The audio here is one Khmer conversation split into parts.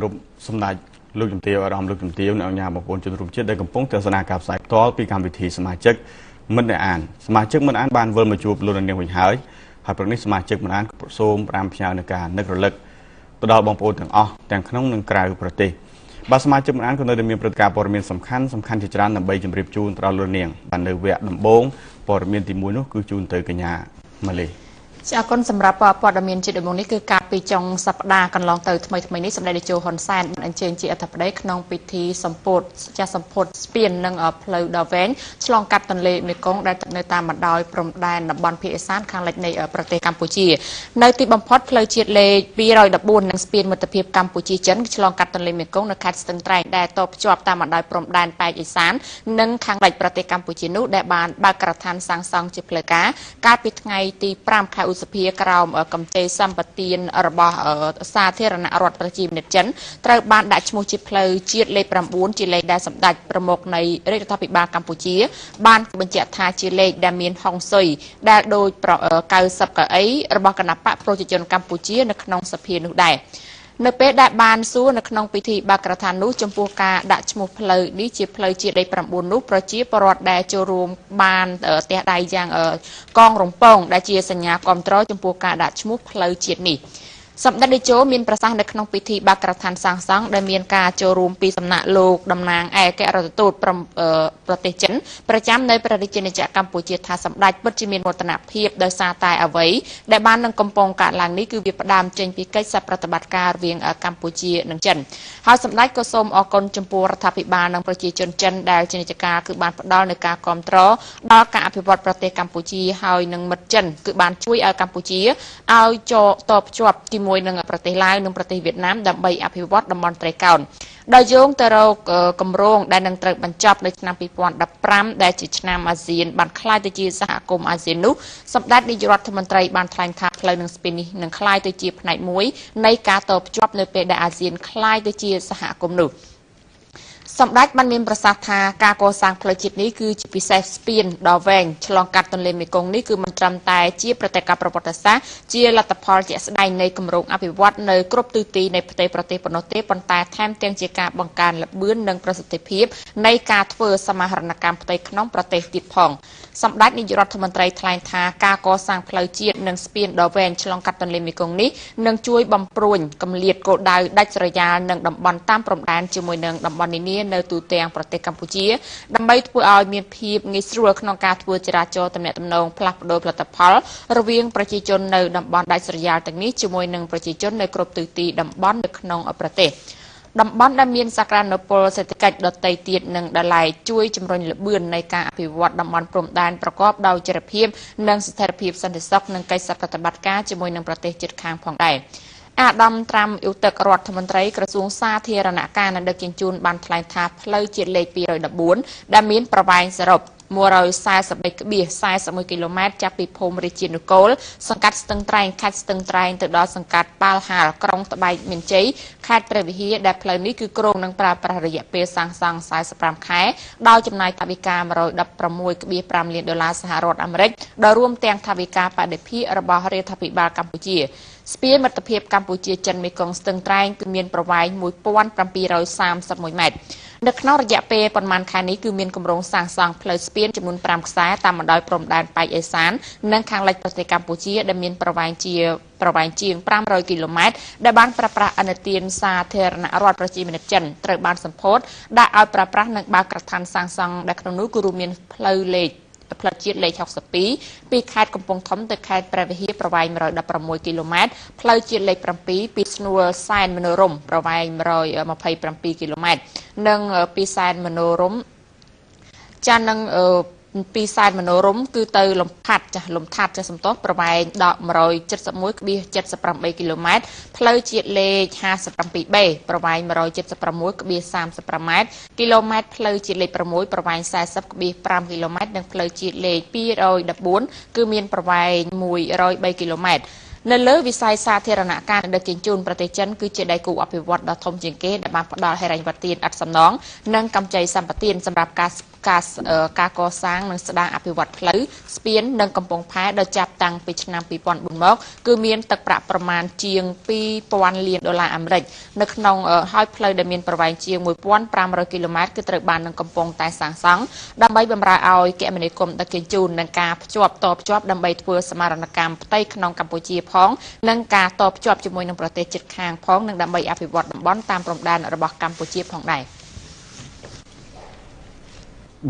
គោរពសម្ដេចលោកជំទាវអារម្មណ៍លោកជំទាវនិងអង្គការបងប្អូនជនរួមជាតិដែលកំពុងទស្សនាការផ្សាយផ្ទាល់ពីកម្មវិធីសមាជិកមិត្តអ្នកអានសមាជិកមិត្តអានបានវិលមកជួបលោកនាងវិញហើយហើយព្រឹកនេះសមាជិកមិត្តអានសូមផ្ដាំផ្ញើនឹងការនឹករលឹកទៅដល់បងប្អូនទាំងអស់ទាំងក្នុងនិងក្រៅប្រទេសបាទសមាជិកមិត្តអានក៏នៅតែមានព្រឹត្តិការណ៍ព័ត៌មានសំខាន់សំខាន់ជាច្រើនដើម្បីជម្រាបជូនទៅដល់លោកនាងបាទនៅវគ្គដំបូងព័ត៌មានទី1នោះគឺជូនទៅកញ្ញាម៉ាឡេ ចាអរគុណសម្រាប់ព័ត៌មានជាដំបូងនេះគឺកាលពីចុងសប្តាហ៍កន្លងទៅថ្មីថ្មីនេះសម្ដេចតេជោហ៊ុនសែនបានអញ្ជើញជាអធិបតីក្នុងពិធីសម្ពោធចាសម្ពោធស្ពាននិងផ្លូវដ៏វែងឆ្លងកាត់ទន្លេមេគង្គដែលស្ថិតនៅតាមបណ្ដោយព្រំដែនតំបន់ភាគឦសានខាងលិចនៃប្រទេសកម្ពុជានៅទីបំផុតផ្លូវជាតិលេខ214និងស្ពានមិត្តភាពកម្ពុជាចិនឆ្លងកាត់ទន្លេមេគង្គនៅខេត្តស្ទឹងត្រែងដែលតភ្ជាប់តាមបណ្ដោយព្រំដែនប៉ែកឦសាននិងខាងលិចប្រទេសកម្ពុជានោះដែលបានបើកការដ្ឋានសាងសង់ជាផ្លូវការកាលពីថ្ងៃទី5ខែឧសភាក្រោមកម្ចីសម្បទានរបស់សាធារណរដ្ឋប្រជាមានិតចិនត្រូវបានដាក់ឈ្មោះជាផ្លូវជាតិលេខ9ជាលេខដែលសម្ដេចប្រមុខនៃរាជរដ្ឋាភិបាលកម្ពុជាបានបញ្ជាក់ថាជាលេខដែលមានហុងស៊ុយដែលដូច90កៅអីរបស់គណបក្សប្រជាជនកម្ពុជានៅក្នុងសភានោះដែរនៅពេលដែលបានសួរនៅក្នុងពិធីបើកការដ្ឋាននោះចំពោះការដាក់ឈ្មោះផ្លូវនេះជាផ្លូវជាតិលេខ9នោះប្រជាពលរដ្ឋដែលចូលរួមបានទះដៃយ៉ាងកងរំពងដែលជាសញ្ញាគាំទ្រចំពោះការដាក់ឈ្មោះផ្លូវជាតិនេះសម្ដេចតេជោមានប្រសាសន៍នៅក្នុងពិធីបើកការដ្ឋានសាងសង់ដែលមានការចូលរួមពីសំណាក់លោកតំណាងឯកអគ្គរដ្ឋទូតប្រទេសចិនប្រចាំនៅព្រះរាជាណាចក្រកម្ពុជាថាសម្ដេចពិតជាមានមោទនភាពដោយសារតែអ្វីដែលបាននឹងកំពុងកើតឡើងនេះគឺវាផ្ដើមចេញពីកិច្ចសហប្រតិបត្តិការរវាងកម្ពុជានិងចិនហើយសម្ដេចក៏សូមអរគុណចំពោះរដ្ឋាភិបាលនិងប្រជាជនចិនដែលជានិច្ចកាលគឺបានផ្ដល់នូវការគាំទ្រដល់ការអភិវឌ្ឍប្រទេសកម្ពុជាហើយនិងមិត្តចិនគឺបានជួយឲ្យកម្ពុជាឲ្យតភ្ជាប់ជាមួយនឹងប្រទេសឡាវនិងប្រទេសវៀតណាមដើម្បីអភិវឌ្ឍតំបន់ត្រីកោណដោយយោងទៅរកគម្រោងដែលនឹងត្រូវបញ្ចប់នៅឆ្នាំ2015ដែលជាឆ្នាំអាស៊ានបានក្លាយទៅជាសហគមន៍អាស៊ាននោះសម្ដេចនាយករដ្ឋមន្ត្រីបានថ្លែងថាផ្លូវនិងស្ពាននេះនឹងក្លាយទៅជាផ្នែកមួយនៃការតភ្ជាប់នៅពេលដែលអាស៊ានក្លាយទៅជាសហគមន៍នោះសម្ដេចបានមានប្រសាសន៍ថាការកសាងផ្លូវជាតិនេះគឺជាពិសេសស្ពានដ៏វែងឆ្លងកាត់ទន្លេមេគង្គនេះគឺមិនត្រឹមតែជាព្រឹត្តិការណ៍ប្រវត្តិសាស្ត្រជាលទ្ធផលជាក់ស្ដែងនៃគម្រោងអភិវឌ្ឍនៅគ្រប់ទិសទីនៃផ្ទៃប្រទេសប៉ុណ្ណោះទេប៉ុន្តែថែមទាំងជាការបង្កើនល្បឿននិងប្រសិទ្ធភាពនៃការធ្វើសមាហរណកម្មផ្ទៃក្នុងប្រទេសទៀតផងសម្ដេចនាយករដ្ឋមន្ត្រីថ្លែងថាការកសាងផ្លូវជាតិនិងស្ពានដ៏វែងឆ្លងកាត់ទន្លេមេគង្គនេះនឹងជួយបំព្រួញកម្លៀតគោលដៅដាច់ស្រយាលនិងតំបន់តាមព្រំដែនជាមួយនឹងតំបន់នានានៅទូទាំងប្រទេសកម្ពុជាដើម្បីធ្វើឲ្យមានភាពងាយស្រួលក្នុងការធ្វើចរាចរណ៍ទំនាក់ទំនងផ្លាស់ប្ដូរផលិតផលរវាងប្រជាជននៅតំបន់ដាច់ស្រយាលទាំងនេះជាមួយនឹងប្រជាជននៅគ្រប់ទិសទីតំបន់នៅក្នុងប្រទេសតំបន់ដែលមានសក្តានុពលសេដ្ឋកិច្ចដទៃទៀតនិងដដែលជួយជំរុញល្បឿននៃការអភិវឌ្ឍតំបន់ព្រំដែនប្រកបដោយចីរភាពនិងស្ថិរភាពសន្តិសុខនិងកិច្ចសហប្រតិបត្តិការជាមួយនឹងប្រទេសជិតខាងផងដែរអាដាមត្រាំអ៊ូទឹករដ្ឋមន្ត្រីក្រសួងសាធារណការនិងដឹកជញ្ជូនបានថ្លែងថាផ្លូវជាតិលេខ214ដែលមានប្រវែងសរុប 143.41 គីឡូម៉ែត្រចាប់ពីភូមិរាជានុកូលសង្កាត់ស្ទឹងត្រែងខេត្តស្ទឹងត្រែងទៅដល់សង្កាត់ប៉ាល់ហាលក្រុងត្បែកមានជ័យខេត្តព្រះវិហារដែលផ្លូវនេះគឺគ្រោងនឹងប្រើប្រាស់រយៈពេលសាងសង់45ខែដោយចំណាយថវិកា 116.5 លានដុល្លារសហរដ្ឋអាមេរិកដោយរួមទាំងថវិកាបដិភាគរបស់រាជរដ្ឋាភិបាលកម្ពុជាស្ពានមិត្តភាពកម្ពុជាចិនមេគង្គស្ទឹងត្រែងគឺមានប្រវែង1731ម៉ែត្រនៅក្នុងរយៈពេលប៉ុន្មានខែនេះគឺមានគម្រោងសាងសង់ផ្លូវស្ពានចំនួន5ខ្សែតាមបណ្ដោយព្រំដែនប៉ែកឦសាននិងខាងលិចប្រទេសកម្ពុជាដែលមានប្រវែងជាង500គីឡូម៉ែត្រដែលបានប្រើប្រាស់ឥណទានសាធារណរដ្ឋប្រជាមានិតចិនត្រូវបានសម្ពោធដាក់ឲ្យប្រើប្រាស់និងបើកការដ្ឋានសាងសង់ដែលក្នុងនោះគឺរួមមានផ្លូវជាតិលេខ62ពីខេត្តកំពង់ធំទៅខេត្តព្រះវិហារប្រវែង116គីឡូម៉ែត្រផ្លូវជាតិលេខ7ពីស្នួលសែនមនោរម្យប្រវែង127គីឡូម៉ែត្រនិងពីសែនមនោរម្យចានិងពីសែនមនោរម្យគឺទៅលំផាត់ចាស់លំថាត់ចាស់សំទោសប្រវែងដល់171.78គីឡូម៉ែត្រផ្លូវជាតិលេខ 57B ប្រវែង 176.35 ម៉ែត្រគីឡូម៉ែត្រផ្លូវជាតិលេខ6ប្រវែង 40.5 គីឡូម៉ែត្រនិងផ្លូវជាតិលេខ214គឺមានប្រវែង103គីឡូម៉ែត្រ នៅលើវិស័យសាធារណការនិងដឹកជញ្ជូនប្រទេសចិនគឺជាដៃគូអភិវឌ្ឍដ៏ធំជាងគេដែលបានផ្ដល់ហិរញ្ញប្បទានឥតសំណងនិងកម្ចីសម្បទានសម្រាប់ការកសាងនិងស្ដារអភិវឌ្ឍផ្លូវស្ពាននិងកំពង់ផែដែលចាប់តាំងពីឆ្នាំ2004មកគឺមានទឹកប្រាក់ប្រមាណជាង2000លានដុល្លារអាមេរិកនៅក្នុងហើយផ្លូវដែលមានប្រវែងជាង1500គីឡូម៉ែត្រគឺត្រូវបាននឹងកំពុងតែសាងសង់ដើម្បីបម្រើឲ្យគមនាគមន៍ដឹកជញ្ជូននិងការភ្ជាប់តភ្ជាប់ដើម្បីធ្វើសមាហរណកម្មផ្ទៃក្នុងកម្ពុជាផងនិងការតភ្ជាប់ជាមួយនឹងប្រទេសជិតខាងផងនិងដើម្បីអភិវឌ្ឍតំបន់តាមព្រំដែនរបស់កម្ពុជាផងដែរ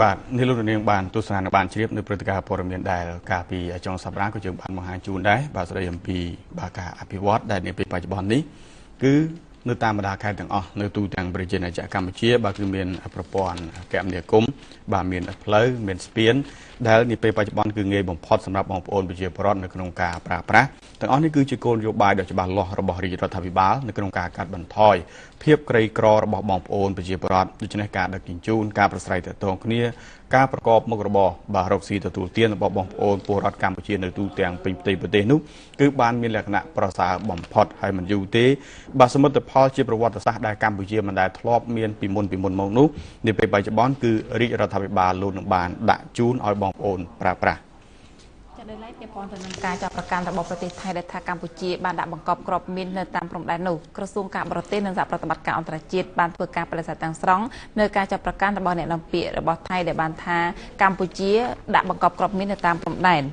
បាទនេះលោកនាងបានទស្សនានិងបានជ្រាបនៅព្រឹត្តិការណ៍ព័ត៌មានដែលកាលពីចុងសប្តាហ៍ក៏យើងបានបង្ហាញជូនដែរបាទស្ដីអំពីបាទការអភិវឌ្ឍដែលនាពេលបច្ចុប្បន្ននេះគឺនៅតាមបណ្ដាខេត្តទាំងអស់នៅទូទាំងប្រជាណាចក្រកម្ពុជាបាទគឺមានប្រព័ន្ធគមនាគមន៍បាទមានផ្លូវមានស្ពានដែលនាពេលបច្ចុប្បន្នគឺងាយបំផុតសម្រាប់បងប្អូនប្រជាពលរដ្ឋនៅក្នុងការប្រើប្រាស់ទាំងអស់នេះគឺជាគោលនយោបាយដ៏ច្បាស់លាស់របស់រាជរដ្ឋាភិបាលនៅក្នុងការកាត់បន្ថយភាពក្រីក្ររបស់បងប្អូនប្រជាពលរដ្ឋដូច្នេះការដឹកជញ្ជូនការប្រស្រ័យទាក់ទងគ្នាការប្រកបមុខរបរបាទរកស៊ីទទួលទានរបស់បងប្អូនពលរដ្ឋកម្ពុជានៅទូទាំងពេញផ្ទៃប្រទេសនោះគឺបានមានលក្ខណៈប្រសើរបំផុតហើយមិនយូរទេបាទសមិទ្ធផលជាប្រវត្តិសាស្ត្រដែលកម្ពុជាមិនដែលធ្លាប់មានពីមុនមកនោះនាពេលបច្ចុប្បន្នគឺរាជរដ្ឋាភិបាលលោកនឹងបានដាក់ជូនឲ្យបងប្អូនប្រើប្រាស់ដោយឡែកពាក់ព័ន្ធទៅនឹងការចាប់ប្រកាន់របស់ប្រទេសថៃដែលថាកម្ពុជាបានដាក់បង្កប់គ្រាប់មីននៅតាមព្រំដែននោះក្រសួងការបរទេសនិងសហប្រតិបត្តិការអន្តរជាតិបានធ្វើការបដិសេធទាំងស្រុងនៅការចាប់ប្រកាន់របស់អ្នកនាំពាក្យរបស់ថៃដែលបានថាកម្ពុជាដាក់បង្កប់គ្រាប់មីននៅតាមព្រំដែន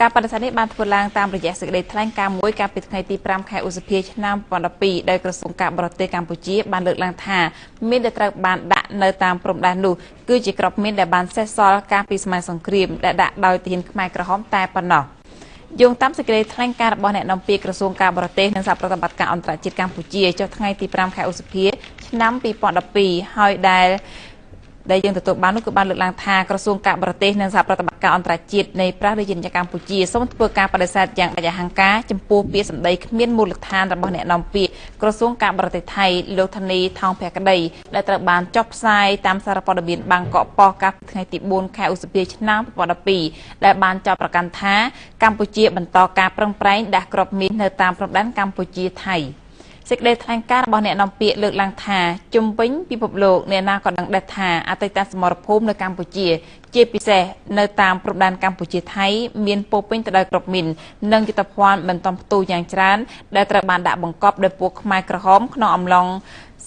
ការបដិសេធនេះបានធ្វើឡើងតាមរយៈសេចក្តីថ្លែងការណ៍មួយកាលពីថ្ងៃទី5ខែឧសភាឆ្នាំ2012ដោយក្រសួងការបរទេសកម្ពុជាបានលើកឡើងថាមីនដែលត្រូវបានដាក់នៅតាមព្រំដែននោះគឺជាគ្រាប់មីនដែលបានសេសសល់កាលពីសម័យសង្គ្រាមដែលដាក់ដោយទាហានខ្មែរក្រហមតែប៉ុណ្ណោះយោងតាមសេចក្តីថ្លែងការណ៍របស់អ្នកនាំពាក្យក្រសួងការបរទេសនិងសហប្រតិបត្តិការអន្តរជាតិកម្ពុជាចុះថ្ងៃទី5ខែឧសភាឆ្នាំ2012ហើយដែលយើងទទួលបាននោះគឺបានលើកឡើងថាក្រសួងការបរទេសនិងសហប្រតិបត្តិការអន្តរជាតិនៃព្រះរាជាណាចក្រកម្ពុជាសូមធ្វើការបដិសេធយ៉ាងដាច់អហង្ការចំពោះពាក្យសម្ដីគ្មានមូលដ្ឋានរបស់អ្នកនាំពាក្យក្រសួងការបរទេសថៃលោកធានីថោងភក្តីដែលត្រូវបានចុះផ្សាយតាមសារព័ត៌មានបាងកកប៉ុស្តិ៍កាលពីថ្ងៃទី4ខែឧសភាឆ្នាំ2012ដែលបានចោទប្រកាន់ថាកម្ពុជាបន្តការប្រឹងប្រែងដាស់គ្រាប់មីននៅតាមព្រំដែនកម្ពុជាថៃសេចក្តីថ្លែងការណ៍របស់អ្នកនាំពាក្យលើកឡើងថាជំវិញពិភពលោកអ្នកណាក៏ដឹងដែរថាអតីតសមរភូមិនៅកម្ពុជាជាពិសេសនៅតាមព្រំដែនកម្ពុជាថៃមានពោពេញទៅដោយគ្រាប់មីននិងយុទ្ធភ័ណ្ឌមិនទាន់ផ្ទុះយ៉ាងច្រើនដែលត្រូវបានដាក់បង្កប់ដោយពួកខ្មែរក្រហមក្នុងអំឡុង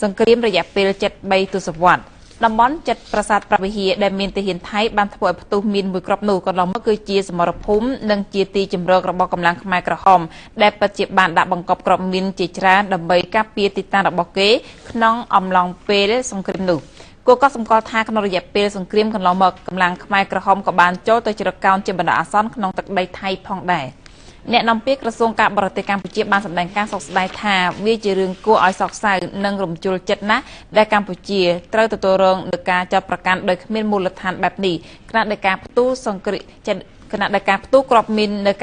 សង្គ្រាមរយៈពេល73ទសវត្សរ៍តំបន់ចិត្តប្រាសាទព្រះវិហារដែលមានទាហានថៃបានធ្វើឲ្យផ្ទុះមីនមួយគ្រាប់នោះកន្លងមកគឺជាសមរភូមិនិងជាទីជម្រករបស់កម្លាំងខ្មែរក្រហមដែលពិតជាបានដាក់បង្កប់គ្រាប់មីនជាច្រើនដើម្បីការពារទីតាំងរបស់គេក្នុងអំឡុងពេលសង្គ្រាមនោះគួរកត់សម្គាល់ថាក្នុងរយៈពេលសង្គ្រាមកន្លងមកកម្លាំងខ្មែរក្រហមក៏បានចូលទៅជ្រកកោនជាបណ្ដោះអាសន្នក្នុងទឹកដីថៃផងដែរអ្នកនាំពាក្យក្រសួងការបរទេសកម្ពុជាបានសម្ដែងការសោកស្ដាយថាវាជារឿងគួរឲ្យសោកសៅនិងរំជួលចិត្តណាស់ដែលកម្ពុជាត្រូវទទួលរងនឹងការចោទប្រកាន់ដោយគ្មានមូលដ្ឋានបែបនេះខណៈដែលការផ្ទុះសង្គ្រាមខណៈដែលការផ្ទុះគ្រាប់មីននៅ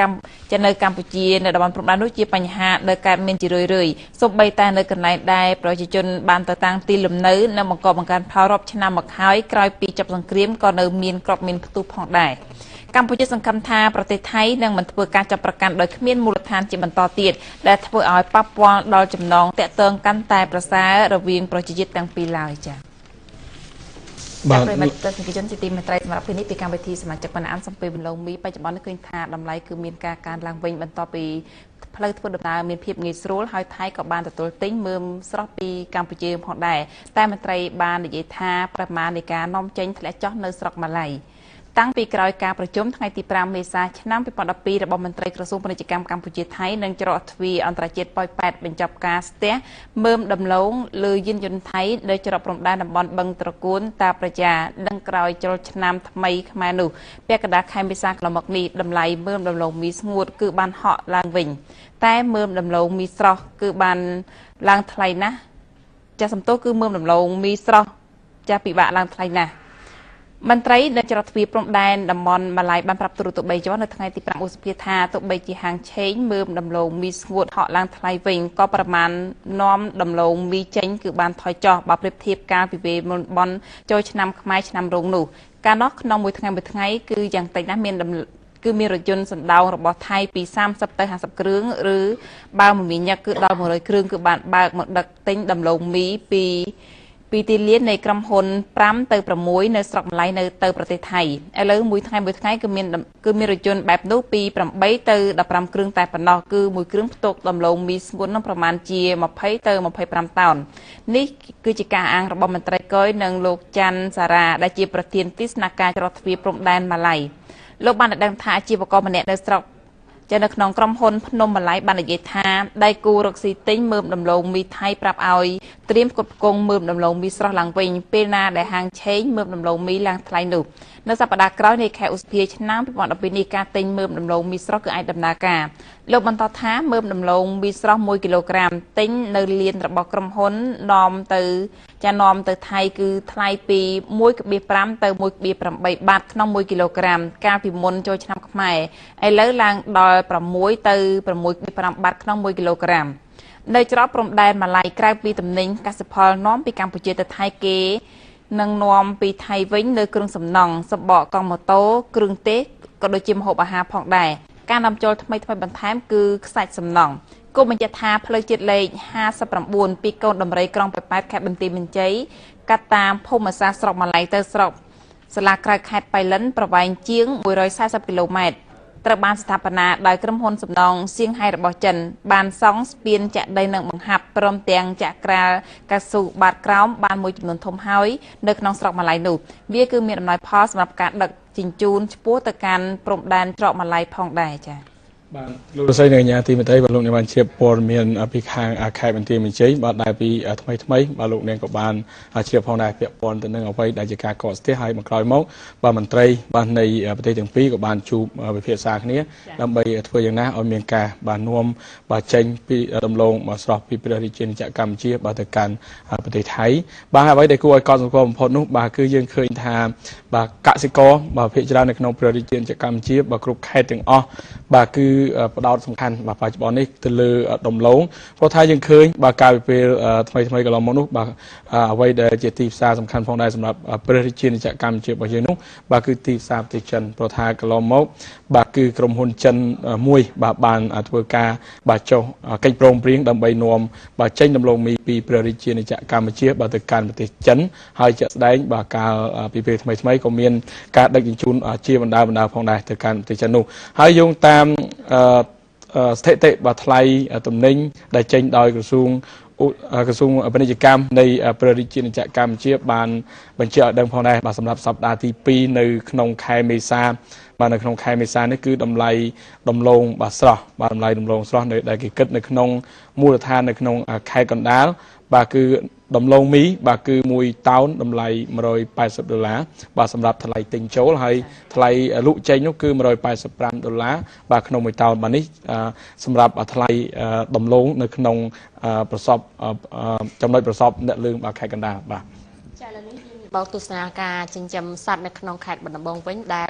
កម្ពុជានៅតំបន់ព្រំដែននោះជាបញ្ហាដែលកើតមានជារឿយៗសូម្បីតែនៅកន្លែងដែលប្រជាជនបានទៅតាំងទីលំនៅនិងបង្កបង្កើនផលរាប់ឆ្នាំមកហើយក្រោយពីចប់សង្គ្រាមក៏នៅមានគ្រាប់មីនផ្ទុះផងដែរកម្ពុជាសង្ឃឹមថាប្រទេសថៃនឹងមិនធ្វើការចាប់ប្រកាន់ដោយគ្មានមូលដ្ឋានជាបន្តទៀតដែលធ្វើឲ្យប៉ះពាល់ដល់ចំណងទាក់ទងកាន់តែប្រសើររវាងប្រជាជាតិទាំងពីរឡើយចា៎បាទប្រិយមិត្តទស្សនិកជនជាទីមេត្រីសម្រាប់ពេលនេះពីកម្មវិធីសមាជិកបណ្ដានសំពីបន្លងមីបច្ចុប្បន្ននេះឃើញថាតម្លៃគឺមានការកើនឡើងវិញបន្ទាប់ពីផ្លូវធ្វើដំណើរមានភាពងាយស្រួលហើយថៃក៏បានទទួលទិញមើមស្រស់ពីកម្ពុជាផងដែរតែមន្ត្រីបាននិយាយថាប្រមាណនៃការនាំចេញធ្លាក់ចុះនៅស្រុកម៉ាឡៃតាំងពីក្រោយការប្រជុំថ្ងៃទី5មេសាឆ្នាំ2012របស់មន្ត្រីក្រសួងពាណិជ្ជកម្មកម្ពុជាថៃនិងច្រកទ្វារអន្តរជាតិប៉ោយប៉ែតបញ្ចប់ការស្ទះមើមដំឡូងលើយានយន្តថៃនៅច្រកព្រំដែនតំបន់បឹងត្រកួនតាប្រជានិងក្រោយចូលឆ្នាំថ្មីខ្មែរនោះពាក់កណ្ដាលខែមេសាកន្លងមកនេះតម្លៃមើមដំឡូងមីស្ងួតគឺបានហក់ឡើងវិញតែមើមដំឡូងមីស្រស់គឺបានឡើងថ្លៃណាស់ចាស់សំទោសគឺមើមដំឡូងមីស្រស់ចាស់ពិបាកឡើងថ្លៃណាស់មន្ត្រីនៅច្រកទ្វារព្រំដែនតំបន់ម៉ាឡៃបានប្រាប់ទូរទស្សន៍3ជាន់នៅថ្ងៃទី5ឧសភាថាទោះបីជាហាងឆេងមើមដំឡូងមីស្ងួតហក់ឡើងថ្លៃវិញក៏ប្រមាណនាំដំឡូងមីចេញគឺបានថយចុះបើប្រៀបធៀបកាលពីពេលមុនបនចូលឆ្នាំខ្មែរឆ្នាំរោងនោះកាលនោះក្នុងមួយថ្ងៃមួយថ្ងៃគឺយ៉ាងតិចណាស់មាន គឺមានរថយន្តសណ្ដោងរបស់ថៃពី30ទៅ50គ្រឿងឬបើមមាញឹកគឺដល់100គ្រឿងគឺបានបើកមកដឹកទិញដំឡូងមីពីទីលាននៃក្រុមហ៊ុន5ទៅ6នៅស្រុកម្លៃនៅទៅប្រទេសថៃឥឡូវមួយថ្ងៃមួយថ្ងៃគឺមានរថយន្តបែបនោះពី8ទៅ15គ្រឿងតែប៉ុណ្ណោះគឺមួយគ្រឿងផ្ទុកដំឡូងមីស្ងួតនឹងប្រមាណជា20ទៅ25តោននេះគឺជាការអាងរបស់មន្ត្រីកយនិងលោកច័ន្ទសារ៉ាដែលជាប្រធានទីស្នាក់ការច្រកទ្វារព្រំដែនម៉ាឡៃលោកបានដឹងថាអាជីវករម្នាក់នៅស្រុកចានៅក្នុងក្រុមហ៊ុនភ្នំម៉ាឡៃបាននិយាយថាដៃគូរកស៊ីទិញមើមដំឡូងមីថៃប្រាប់ឲ្យត្រៀមផ្គត់ផ្គង់មើមដំឡូងមីស្រស់ឡើងវិញពេលណាដែលហាងឆេងមើមដំឡូងមីឡើងថ្លៃនោះនៅសប្តាហ៍ក្រោយនៃខែឧសភាឆ្នាំ2012នេះការទិញមើមដំឡូងមីស្រស់គឺអាចដំណើរការលោកបន្តថាមើមដំឡូងមីស្រស់1គីឡូក្រាមទិញនៅលានរបស់ក្រុមហ៊ុននាំទៅថៃគឺថ្លៃពី 1.5 ទៅ 1.8 បាតក្នុង1គីឡូក្រាមកាលពីមុនចូលឆ្នាំខ្មែរឥឡូវឡើងដល់6ទៅ 6.5 បាតក្នុង1គីឡូក្រាមនៅច្រកព្រំដែនម៉ាឡៃក្រៅពីទំនិញកសិផលនាំពីកម្ពុជាទៅថៃគេនឹងនាំពីថៃវិញនៅគ្រឿងសំណង់សម្បកកង់ម៉ូតូគ្រឿងទេសក៏ដូចជាម្ហូបអាហារផងដែរការនាំចូលថ្មីៗបន្ថែមគឺខ្សាច់សំណង់គូបញ្ជាក់ថាផ្លូវជាតិលេខ59ពីកូនដំរីក្រុងប៉ោយប៉ែតខេត្តបន្ទាយមានជ័យកាត់តាមភូមិសាស្ត្រស្រុកម៉ាឡៃទៅស្រុកសាលាក្រៅខេត្តបៃលិនប្រវែងជាង140គីឡូម៉ែត្រត្រូវបានស្ថាបនាដោយក្រុមហ៊ុនសំណង់សៀងហៃរបស់ចិនបានសង់ស្ពានចាក់ដីនិងបង្ហាប់ព្រមទាំងចាក់ក្រាលកៅស៊ូបាតក្រោមបានមួយចំនួនធំហើយនៅក្នុងស្រុកម៉ាឡៃនោះវាគឺមានអំណោយផលសម្រាប់ការដឹកជញ្ជូនឆ្ពោះទៅកាន់ព្រំដែនច្រកម៉ាឡៃផងដែរចា៎បាទលោករសីនិងកញ្ញាទីមេត្រីបាទលោកនាងបានជ្រាបព័ត៌មានពីខាងខេត្តបន្ទាយមានជ័យបាទដែលពីថ្មីថ្មីបាទលោកនាងក៏បានជ្រាបផងដែរពាក់ព័ន្ធទៅនឹងអ្វីដែលជាការកកស្ទះហើយមកក្រោយមកបាទមន្ត្រីបាទនៃប្រទេសទាំងពីរក៏បានជួបវិភាសាគ្នាដើម្បីធ្វើយ៉ាងណាឲ្យមានការបាទនាំបាទចេញពីដំឡូងបាទស្រស់ពីព្រះរាជាណាចក្រកម្ពុជាបាទទៅកាន់ប្រទេសថៃបាទអ្វីដែលគួរឲ្យកត់សម្គាល់បំផុតនោះបាទគឺយើងឃើញថាបាទកសិករបាទភាគច្រើននៅក្នុងព្រះរាជាណាចក្រកម្ពុជាបាទគ្រប់ខេត្តទាំងអស់បាទគឺផ្ដោតសំខាន់បាទបច្ចុប្បន្ននេះទៅលើដំឡូងព្រោះថាយើងឃើញបាទកាលពីពេលថ្មីថ្មីកន្លងមកនោះបាទអ្វីដែលជាទីផ្សារសំខាន់ផងដែរសម្រាប់ព្រះរាជាណាចក្រកម្ពុជារបស់យើងនោះបាទគឺទីផ្សារប្រទេសចិនព្រោះថាកន្លងមកបាទគឺក្រុមហ៊ុនចិនមួយបាទបានធ្វើការបាទចុះកិច្ចព្រមព្រៀងដើម្បីនាំបាទចេញដំឡូងមីពីព្រះរាជាណាចក្រកម្ពុជាបាទទៅកាន់ប្រទេសចិនហើយជាក់ស្ដែងបាទកាលពីពេលថ្មីថ្មីក៏មានការដឹកជញ្ជូនជាបណ្ដាបណ្ដាផងដែរទៅកាន់ប្រទេសចិននោះហើយយោងតាមស្ថិតិបាទថ្លៃទំនិញដែលចេញដោយក្រសួងពាណិជ្ជកម្មនៃព្រះរាជាណាចក្រកម្ពុជាបានបញ្ជាក់ឲ្យដឹងផងដែរបាទសម្រាប់សប្តាហ៍ទី2នៅក្នុងខែមេសាបាទនៅក្នុងខែមេសានេះគឺតម្លៃដំឡូងបាទស្រស់បាទតម្លៃដំឡូងស្រស់នៅដែលគេគិតនៅក្នុងមូលដ្ឋាននៅក្នុងខេត្តកណ្ដាលបាទគឺដំឡូងមីបាទគឺ1តោនតម្លៃ180ដុល្លារបាទសម្រាប់ថ្លៃទិញចូលហើយថ្លៃលក់ចេញនោះគឺ185ដុល្លារបាទក្នុង1តោនបាទនេះសម្រាប់ថ្លៃដំឡូងនៅក្នុងប្រសពចំណុចប្រសពអ្នកលឿងបាទខេត្តកណ្ដាលបាទចាឥឡូវនេះយើងបោកទស្សនាការចិញ្ចឹមសត្វនៅក្នុងខេត្តបាត់ដំបងវិញដែល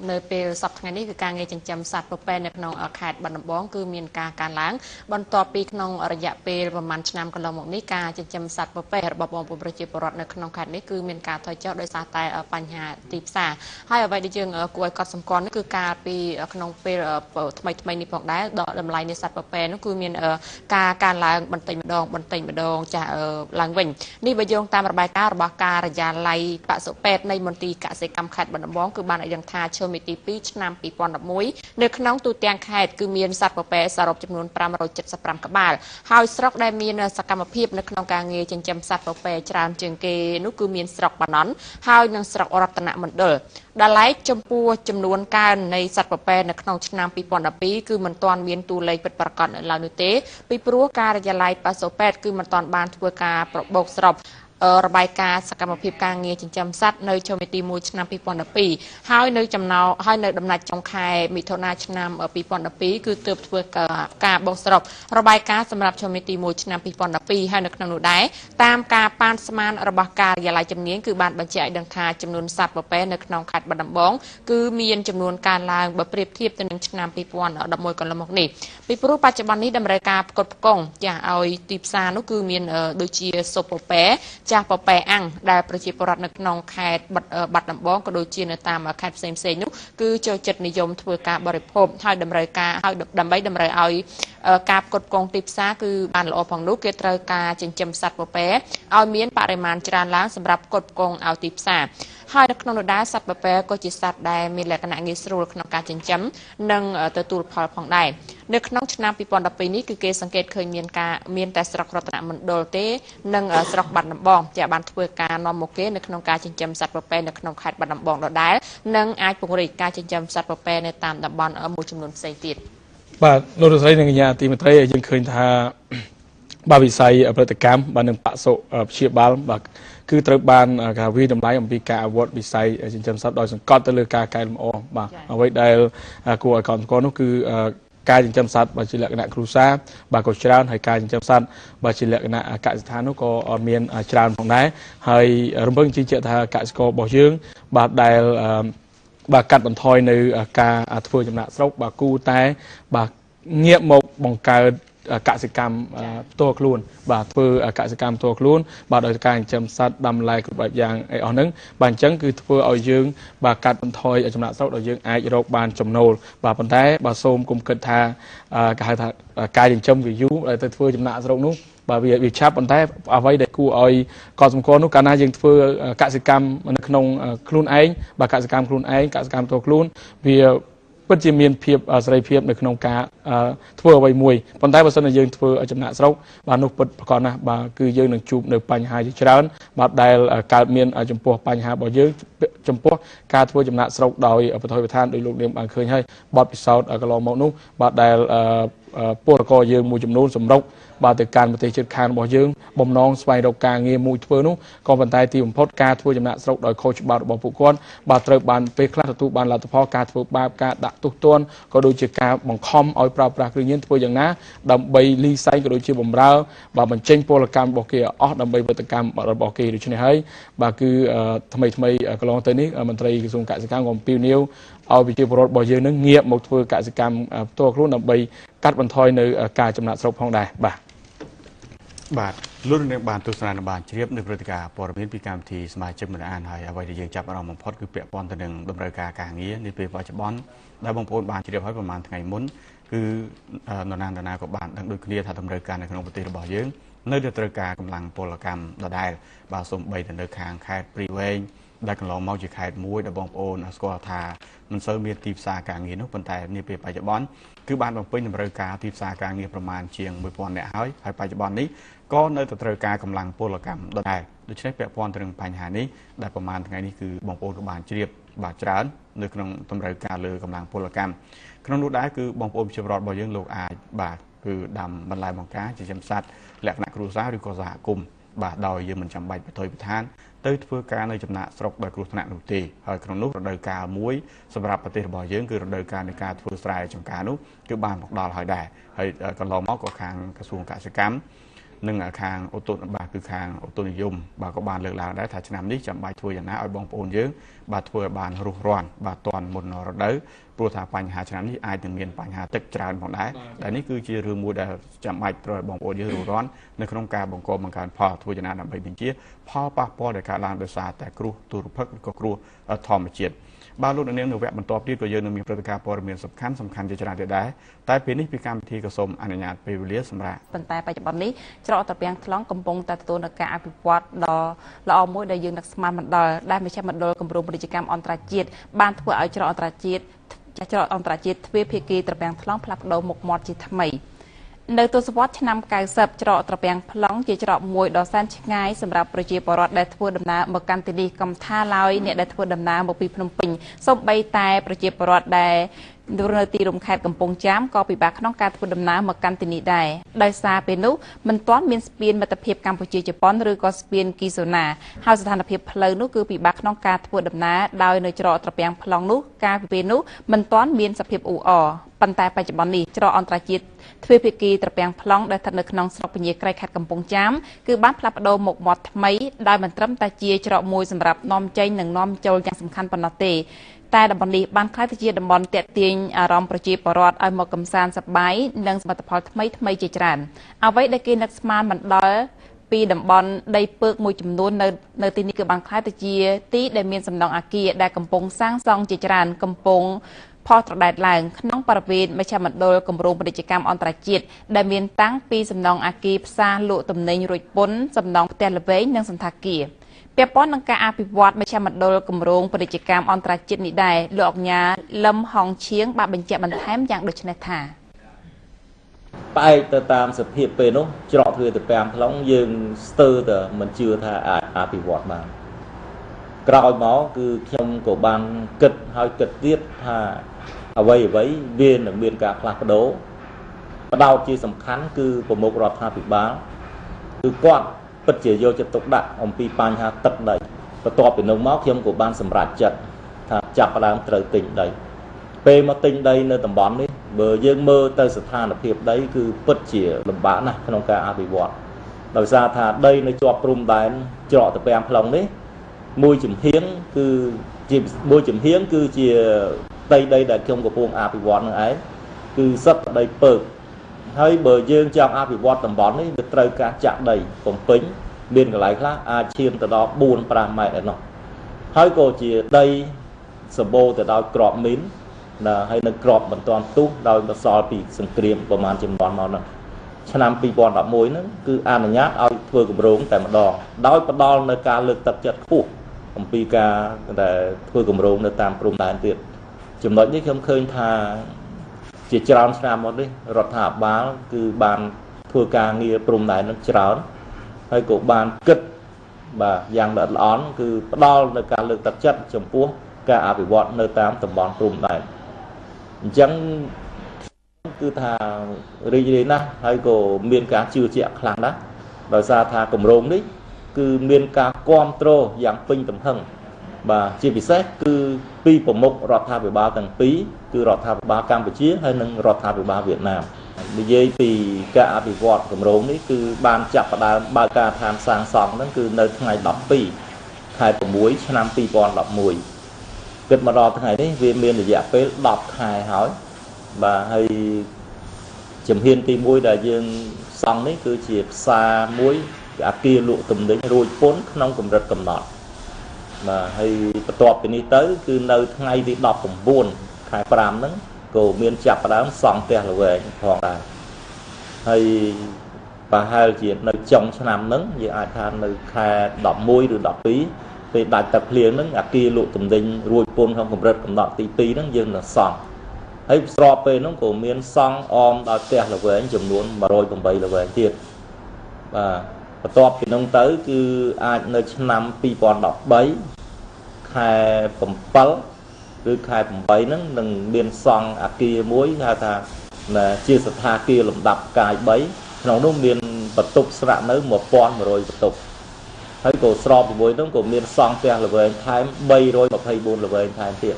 នៅពេលសប្តាហ៍ថ្ងៃនេះគឺការងារចិញ្ចឹមសត្វពពែនៅក្នុងខេត្តបាត់ដំបងគឺមានការកើនឡើងបន្ទាប់ពីក្នុងរយៈពេលប្រហែលឆ្នាំកន្លងមកនេះការចិញ្ចឹមសត្វពពែរបស់បងប្អូនប្រជាពលរដ្ឋនៅក្នុងខេត្តនេះគឺមានការថយចុះដោយសារតែបញ្ហាទីផ្សារហើយអ្វីដែលយើងគួរឲ្យកត់សម្គាល់នោះគឺការពីក្នុងពេលថ្មីថ្មីនេះផងដែរតម្លៃនៃសត្វពពែនោះគឺមានការកើនឡើងបន្តិចម្ដងបន្តិចម្ដងចាស់ឡើងវិញនេះបើយោងតាមរបាយការណ៍របស់ការិយាល័យបសុពេទ្យនៃមន្ទីរកសិកម្មខេត្តបាត់ដំបងគឺបានឲ្យដឹងថា មីទី2ឆ្នាំ2011នៅក្នុងទូទាំងខេត្តគឺមានសត្វពពែសរុបចំនួន575ក្បាលហើយស្រុកដែលមានសកម្មភាពនៅក្នុងការងារចិញ្ចឹមសត្វពពែច្រើនជាងគេនោះគឺមានស្រុកបាណន់ហើយនិងស្រុករតនមណ្ឌលដែលឡែកចំពោះចំនួនកើននៃសត្វពពែនៅក្នុងឆ្នាំ2012គឺមិនទាន់មានតួលេខពិតប្រាកដនៅឡើយនោះទេពីព្រោះការិយាល័យបសុពេទ្យគឺមិនទាន់បានធ្វើការប្របូកសរុបរបាយការណ៍សកម្មភាពការងារចិញ្ចឹមសត្វនៅចុងទី1ឆ្នាំ2012ហើយនៅចំណោហើយនៅដំណាច់ចុងខែមិថុនាឆ្នាំ2012គឺទើបធ្វើការបូកសរុបរបាយការណ៍សម្រាប់ចុងទី1ឆ្នាំ2012ហើយនៅក្នុងនោះដែរតាមការប៉ាន់ស្មានរបស់ការិយាល័យជំនាញគឺបានបញ្ជាក់ឲ្យដឹងថាចំនួនសត្វពពែនៅក្នុងខេត្តបាត់ដំបងគឺមានចំនួនកើនឡើងបើប្រៀបធៀបទៅនឹងឆ្នាំ2011កន្លងមកនេះពីព្រោះបច្ចុប្បន្ននេះតម្រូវការផ្គត់ផ្គង់ចាស់ឲ្យទីផ្សារនោះគឺមានដូចជាស៊ុបពពែ ចាស់ពពែអាំងដែលប្រជាពលរដ្ឋនៅក្នុងខេត្តបាត់ដំបងក៏ដូចជានៅតាមខេត្តផ្សេងៗនោះគឺចូលចិត្តនិយមធ្វើការបរិភោគហើយតម្រូវការហើយដើម្បីតម្រូវឲ្យការផ្គត់ផ្គង់ទីផ្សារគឺបានល្អផងនោះគេត្រូវការចិញ្ចឹមសត្វពពែឲ្យមានបរិមាណច្រើនឡើងសម្រាប់ផ្គត់ផ្គង់ឲ្យទីផ្សារហើយនៅក្នុងនោះដែរសត្វពពែក៏ជាសត្វដែលមានលក្ខណៈងាយស្រួលក្នុងការចិញ្ចឹមនិងទទួលផលផងដែរនៅក្នុងឆ្នាំ2012នេះគឺគេសង្កេតឃើញមានការមានតែស្រុករតនមណ្ឌលទេនិងស្រុកបាត់ដំបងជាបានធ្វើការនាំមុខគេនៅក្នុងការចិញ្ចឹមសត្វពពែនៅក្នុងខេត្តបាត់ដំបងដដែលនិងអាចពង្រីកការចិញ្ចឹមសត្វពពែនៅតាមតំបន់មួយចំនួនផ្សេងទៀតបាទលោកស្រីនិងកញ្ញាទីមេត្រីយើងឃើញថាបាទវិស័យផលិតកម្មបាទនឹងបសុព្យាបាលបាទគឺត្រូវបានការវិតម្លៃអំពីការអវត្តវិស័យចិញ្ចឹមសត្វដោយសង្កត់ទៅលើការកែលម្អបាទអ្វីដែលគួរឲ្យកត់សម្គាល់នោះគឺការចិញ្ចឹមសត្វបើជាលក្ខណៈគ្រួសារបាទក៏ច្រើនហើយការចិញ្ចឹមសត្វបើជាលក្ខណៈកសិដ្ឋាននោះក៏មានច្រើនផងដែរហើយរំពឹងជឿជាក់ថាកសិកររបស់យើងបាទដែលបាទកាត់បន្ថយនៅការធ្វើចំណាកស្រុកបាទគូតែបាទងាកមកបង្កើតកសិកម្មផ្ទាល់ខ្លួនបាទធ្វើកសិកម្មផ្ទាល់ខ្លួនបាទដោយការចិញ្ចឹមសត្វដាំបន្លែគ្រប់បែបយ៉ាងអីអស់ហ្នឹងបាទអញ្ចឹងគឺធ្វើឲ្យយើងបាទកាត់បន្ថយចំណាកស្រុកដោយយើងអាចរកបានចំណូលបាទប៉ុន្តែបាទសូមគុំគិតថាគេហៅថាការចិញ្ចឹមវាយូរដែលទៅធ្វើចំណាកស្រុកនោះបាទវាឆាប់ប៉ុន្តែអ្វីដែលគួរឲ្យកត់សម្គាល់នោះកាលណាយើងធ្វើកសិកម្មនៅក្នុងខ្លួនឯងបាទកសិកម្មខ្លួនឯងកសិកម្មផ្ទាល់ខ្លួនវាពិតជាមានភាពសេរីភាពនៅក្នុងការធ្វើអ្វីមួយប៉ុន្តែបើសិនជាយើងធ្វើចំណាកស្រុកបាទនោះពិតប្រាកដណាស់បាទគឺយើងនឹងជួបនៅបញ្ហាជាច្រើនបាទដែលកើតមានចំពោះបញ្ហារបស់យើងចំពោះការធ្វើចំណាកស្រុកដោយបទវិធានដោយលោកនាងបានឃើញហើយបទពិសោធន៍កន្លងមកនោះបាទដែលពលករយើងមួយចំនួនសម្រុកបាទទៅកាន់ប្រទេសជិតខាងរបស់យើងបំណងស្វែងរកការងារមួយធ្វើនោះក៏ប៉ុន្តែទីបំផុតការធ្វើចំណាកស្រុកដោយខុសច្បាប់របស់ពួកគាត់បាទត្រូវបានពេលខ្លះទទួលបានលទ្ធផលការធ្វើបាបការដាក់ទោសទណ្ឌក៏ដូចជាការបង្ខំឲ្យប្រើប្រាស់គ្រឿងញៀនធ្វើយ៉ាងណាដើម្បីលីសែងក៏ដូចជាបំរើបាទបញ្ចេញពលកម្មរបស់គេអស់ដើម្បីវត្តកម្មរបស់គេដូច្នេះហើយបាទគឺថ្មីថ្មីកន្លងទៅនេះមន្ត្រីក្រសួងកសិកម្មក៏អំពាវនាវឲ្យប្រជាពលរដ្ឋរបស់យើងនឹងងាកមកធ្វើកសិកម្មផ្ទាល់ខ្លួនដើម្បីកាត់បន្ថយនៅការចំណាកស្រុកផងដែរបាទបាទលោកនាងបានទស្សនានិងបានជ្រាបនៅព្រឹត្តិការណ៍ព័ត៌មានពីកម្មវិធីសមាជិកមិនអានហើយអ្វីដែលយើងចាប់អារម្មណ៍បំផុតគឺពាក់ព័ន្ធទៅនឹងតម្រូវការការងារនាពេលបច្ចុប្បន្នដែលបងប្អូនបានជ្រាបហើយប្រហែលថ្ងៃមុនគឺនរណាក៏បានដឹងដូចគ្នាថាតម្រូវការនៅក្នុងប្រទេសរបស់យើងនៅតែត្រូវការកម្លាំងពលកម្មដដែលបាទសូម្បីតែនៅខាងខេត្តព្រៃវែងដែលកន្លងមកជាខេត្តមួយដែលបងប្អូនស្គាល់ថាមិនសូវមានទីផ្សារការងារនោះប៉ុន្តែនាពេលបច្ចុប្បន្នគឺបានបំពេញតម្រូវការទីផ្សារការងារប្រមាណជាង1000នាក់ហើយហើយបច្ចុប្បន្ននេះក៏នៅតែត្រូវការកម្លាំងពលកម្មដដែលដូច្នេះពាក់ព័ន្ធទៅនឹងបញ្ហានេះដែលប្រមាណថ្ងៃនេះគឺបងប្អូនក៏បានជ្រាបបាទច្រើននៅក្នុងតម្រូវការលើកម្លាំងពលកម្មក្នុងនោះដែរគឺបងប្អូនប្រជាពលរដ្ឋរបស់យើងលោកអាចបាទគឺដាំបន្លែបង្ការចិញ្ចឹមសត្វលក្ខណៈគ្រួសារឬក៏សហគមន៍បាទដោយយើងមិនចាំបាច់បថុយប្រឋានទៅធ្វើការនៅចំណាកស្រុកដោយគ្រោះថ្នាក់នោះទេហើយក្នុងនោះរដូវកាលមួយសម្រាប់ប្រទេសរបស់យើងគឺរដូវកាលនៃការធ្វើស្រែចម្ការនោះគឺបានមកដល់ហើយដែរហើយកន្លងមកក៏ខាងក្រសួងកសិកម្មនិងខាងអូតូបាទគឺខាងអូតូនិយមបាទក៏បានលើកឡើងដែរថាឆ្នាំនេះចាំបាច់ធ្វើយ៉ាងណាឲ្យបងប្អូនយើងបាទធ្វើឲ្យបានរុះរាន់បាទទាន់មុនរដូវព្រោះថាបញ្ហាឆ្នាំនេះអាចនឹងមានបញ្ហាទឹកច្រើនផងដែរដែលនេះគឺជារឿងមួយដែលចាំបាច់ត្រូវឲ្យបងប្អូនយើងរុះរាន់នៅក្នុងការបង្កបង្កើនផលធ្វើយ៉ាងណាដើម្បីបញ្ជាផលប៉ះពាល់ដែលកើតឡើងដោយសារតែគ្រោះទុរភិក្សឬក៏គ្រោះធម្មជាតិបាទលោកអ្នកនាងនៅវគ្គបន្ទាប់ទៀតក៏យើងនឹងមានព្រឹត្តិការណ៍ព័ត៌មានសំខាន់ជាច្រើនទៀតដែរតែពេលនេះពីកម្មវិធីក៏សូមអនុញ្ញាតពេលវេលាសម្រាប់ប៉ុន្តែបច្ចុប្បន្ននេះច្រកត្រពាំងថ្លង់កំពុងតែទទួលនូវការអភិវឌ្ឍដ៏ល្អមួយដែលយើងនឹកស្មានមិនដល់ដែលមជ្ឈមណ្ឌលគម្រោងពាណិជ្ជកម្មអន្តរជាតិបានធ្វើឲ្យច្រកអន្តរជាតិទ្វេភាគីត្រពាំងថ្លង់ផ្លាស់ប្ដូរមុខមាត់ជាថ្មីនៅទសវត្សរ៍ឆ្នាំ90ច្រកត្រពាំងប្លង់ជាច្រកមួយដ៏សែនឆ្ងាយសម្រាប់ប្រជាពលរដ្ឋដែលធ្វើដំណើរមកកាន់ទីនេះកំថាឡើយអ្នកដែលធ្វើដំណើរមកពីភ្នំពេញសូម្បីតែប្រជាពលរដ្ឋដែលរស់នៅទីរួមខេត្តកំពង់ចាមក៏ពិបាកក្នុងការធ្វើដំណើរមកកាន់ទីនេះដែរដោយសារពេលនោះមិនទាន់មានស្ពានមិត្តភាពកម្ពុជាជប៉ុនឬក៏ស្ពានគីសូណាហើយស្ថានភាពផ្លូវនោះគឺពិបាកក្នុងការធ្វើដំណើរដោយនៅច្រកត្រពាំងប្លង់នោះកាលពីពេលនោះមិនទាន់មានសភាពអ៊ូអរប៉ុន្តែបច្ចុប្បន្ននេះច្រកអន្តរជាតិទ្វេភាគីត្រពាំងប្លង់ដែលស្ថិតនៅក្នុងស្រុកពញាក្រៃខេត្តកំពង់ចាមគឺបានផ្លាស់ប្ដូរមុខមាត់ថ្មីដោយមិនត្រឹមតែជាច្រកមួយសម្រាប់នាំចេញនិងនាំចូលយ៉ាងសំខាន់ប៉ុណ្ណោះទេតែតំបន់នេះបានក្លាយទៅជាតំបន់ទាក់ទាញអារម្មណ៍ប្រជាពលរដ្ឋឲ្យមកកម្សាន្តសប្បាយនិងសមិទ្ធផលថ្មីថ្មីជាច្រើនអ្វីដែលគេនឹកស្មានមិនដល់ ពីតំបន់ដីពើកមួយចំនួននៅទីនេះគឺបានក្លាយទៅជាទីដែលមានសំណង់អគារដែលកំពុងសាងសង់ជាច្រើនកំពុងផុសត្រដែតឡើងក្នុងបរិវេណមជ្ឈមណ្ឌលគម្រោងពាណិជ្ជកម្មអន្តរជាតិដែលមានតាំងពីសំណង់អគារផ្សារលក់ទំនិញរួចពន្ធសំណង់ផ្ទះល្វែងនិងសណ្ឋាគារពាក់ព័ន្ធនឹងការអភិវឌ្ឍមជ្ឈមណ្ឌលគម្រោងពាណិជ្ជកម្មអន្តរជាតិនេះដែរលោកអុកញ៉ាលឹមហុងឈៀងបានបញ្ជាក់បន្ថែមយ៉ាងដូចនេះថាផ្អែកទៅតាមសភាពពេលនោះច្រកទ្វារទៅ5ខ្លងយើងស្ទើរតែមិនជឿថាអាចអភិវឌ្ឍបានក្រោយមកគឺខ្ញុំក៏បានគិតហើយគិតទៀតថាអ្វីអ្វីវានឹងមានការផ្លាស់ប្ដូរបដោតជាសំខាន់គឺប្រមុខរដ្ឋាភិបាលគឺគាត់ពិតជាយកចិត្តទុកដាក់អំពីបញ្ហាទឹកដីបន្ទាប់ពីនោះមកខ្ញុំក៏បានសម្រេចចិត្តថាចាប់ផ្ដើមត្រូវទិញដីពេលមកទិញដីនៅតំបន់នេះបើយើងមើលទៅស្ថានភាពដីគឺពិតជាលំបាកណាស់ក្នុងការអភិវឌ្ឍដោយសារថាដីនៅជាប់ព្រំដែនច្រកត្រពាំងផ្លុងនេះមួយចំហៀងគឺជាដីដែលខ្ញុំកំពុងអភិវឌ្ឍនឹងឯងគឺសុទ្ធដីពើកហើយបើយើងចង់អភិវឌ្ឍតំបន់នេះវាត្រូវការចាក់ដីបំពេញមានកន្លែងខ្លះអាចឈានទៅដល់4-5ម៉ែត្រឯណោះហើយក៏ជាដីសម្បូរទៅដោយគ្រាប់មីនណាហើយនៅគ្រាប់មិនទាន់ផ្ទុះដោយបន្សល់ពីសង្គ្រាមប្រមាណចំនួនមកហ្នឹងឆ្នាំ2011ហ្នឹងគឺអនុញ្ញាតឲ្យធ្វើគម្រោងតែម្ដងដោយផ្ដល់នៅការលើកទឹកចិត្តខ្ពស់អំពីការដែលធ្វើគម្រោងនៅតាមព្រំដែនទៀតចំណុចនេះខ្ញុំឃើញថាជាច្រើនឆ្នាំមកនេះរដ្ឋាភិបាលគឺបានធ្វើការងារព្រំដែននឹងច្រើនហើយក៏បានគិតបាទយ៉ាងល្អិតល្អន់គឺផ្ដល់នៅការលើកទឹកចិត្តចំពោះការអភិវឌ្ឍនៅតាមតំបន់ព្រំដែនអញ្ចឹងគឺថារីករាយណាស់ហើយក៏មានការជឿជាក់ខ្លាំងណាស់ដោយសារថាគម្រោងនេះគឺមានការគាំទ្រយ៉ាងពេញទំហឹងបាទជាពិសេសគឺពីប្រមុខរដ្ឋាភិបាលទាំងពីរគឺរដ្ឋាភិបាលកម្ពុជាហើយនិងរដ្ឋាភិបាលវៀតណាមនិយាយពីការអភិវឌ្ឍគម្រោងនេះគឺបានចាប់ផ្ដើមបើកការដ្ឋានសាងសង់ហ្នឹងគឺនៅថ្ងៃ12ខែ6ឆ្នាំ2011គិតមកដល់ថ្ងៃនេះវាមានរយៈពេល10ខែហើយបាទហើយជំហានទី1ដែលយើងសង់នេះគឺជាផ្សារមួយអគារលក់ទំនិញរួចពន្ធក្នុងកម្រិតកំណត់បាទហើយបន្ទាប់ពីនេះទៅគឺនៅថ្ងៃទី19ខែ5ហ្នឹងក៏មានចាប់ផ្ដើមសង់ផ្ទះល្វែងផងដែរហើយប្រហែលជានៅចុងឆ្នាំហ្នឹងយើងអាចថានៅខែ11ឬ12ពេលដាច់ទឹកភ្លៀងហ្នឹងអគារលក់ទំនិញរួចពន្ធក្នុងកម្រិតកំណត់ទី2ហ្នឹងយើងនឹងសង់ហើយស្របពេលហ្នឹងក៏មានសង់អមដល់ផ្ទះល្វែងចំនួន108ល្វែងទៀតបាទបន្ទាប់ពីនោះទៅគឺអាចនៅឆ្នាំ2013ខែ7ឬខែ8ហ្នឹងនឹងមានសង់អគារមួយហៅថាជាសន្តាគារលំដាប់ផ្កាយ3ក្នុងនោះមានបន្ទប់ស្នាក់នៅ1100បន្ទប់ហើយក៏ស្របជាមួយនោះក៏មានសង់ផ្ទះល្វែងថែម324ល្វែងថែមទៀត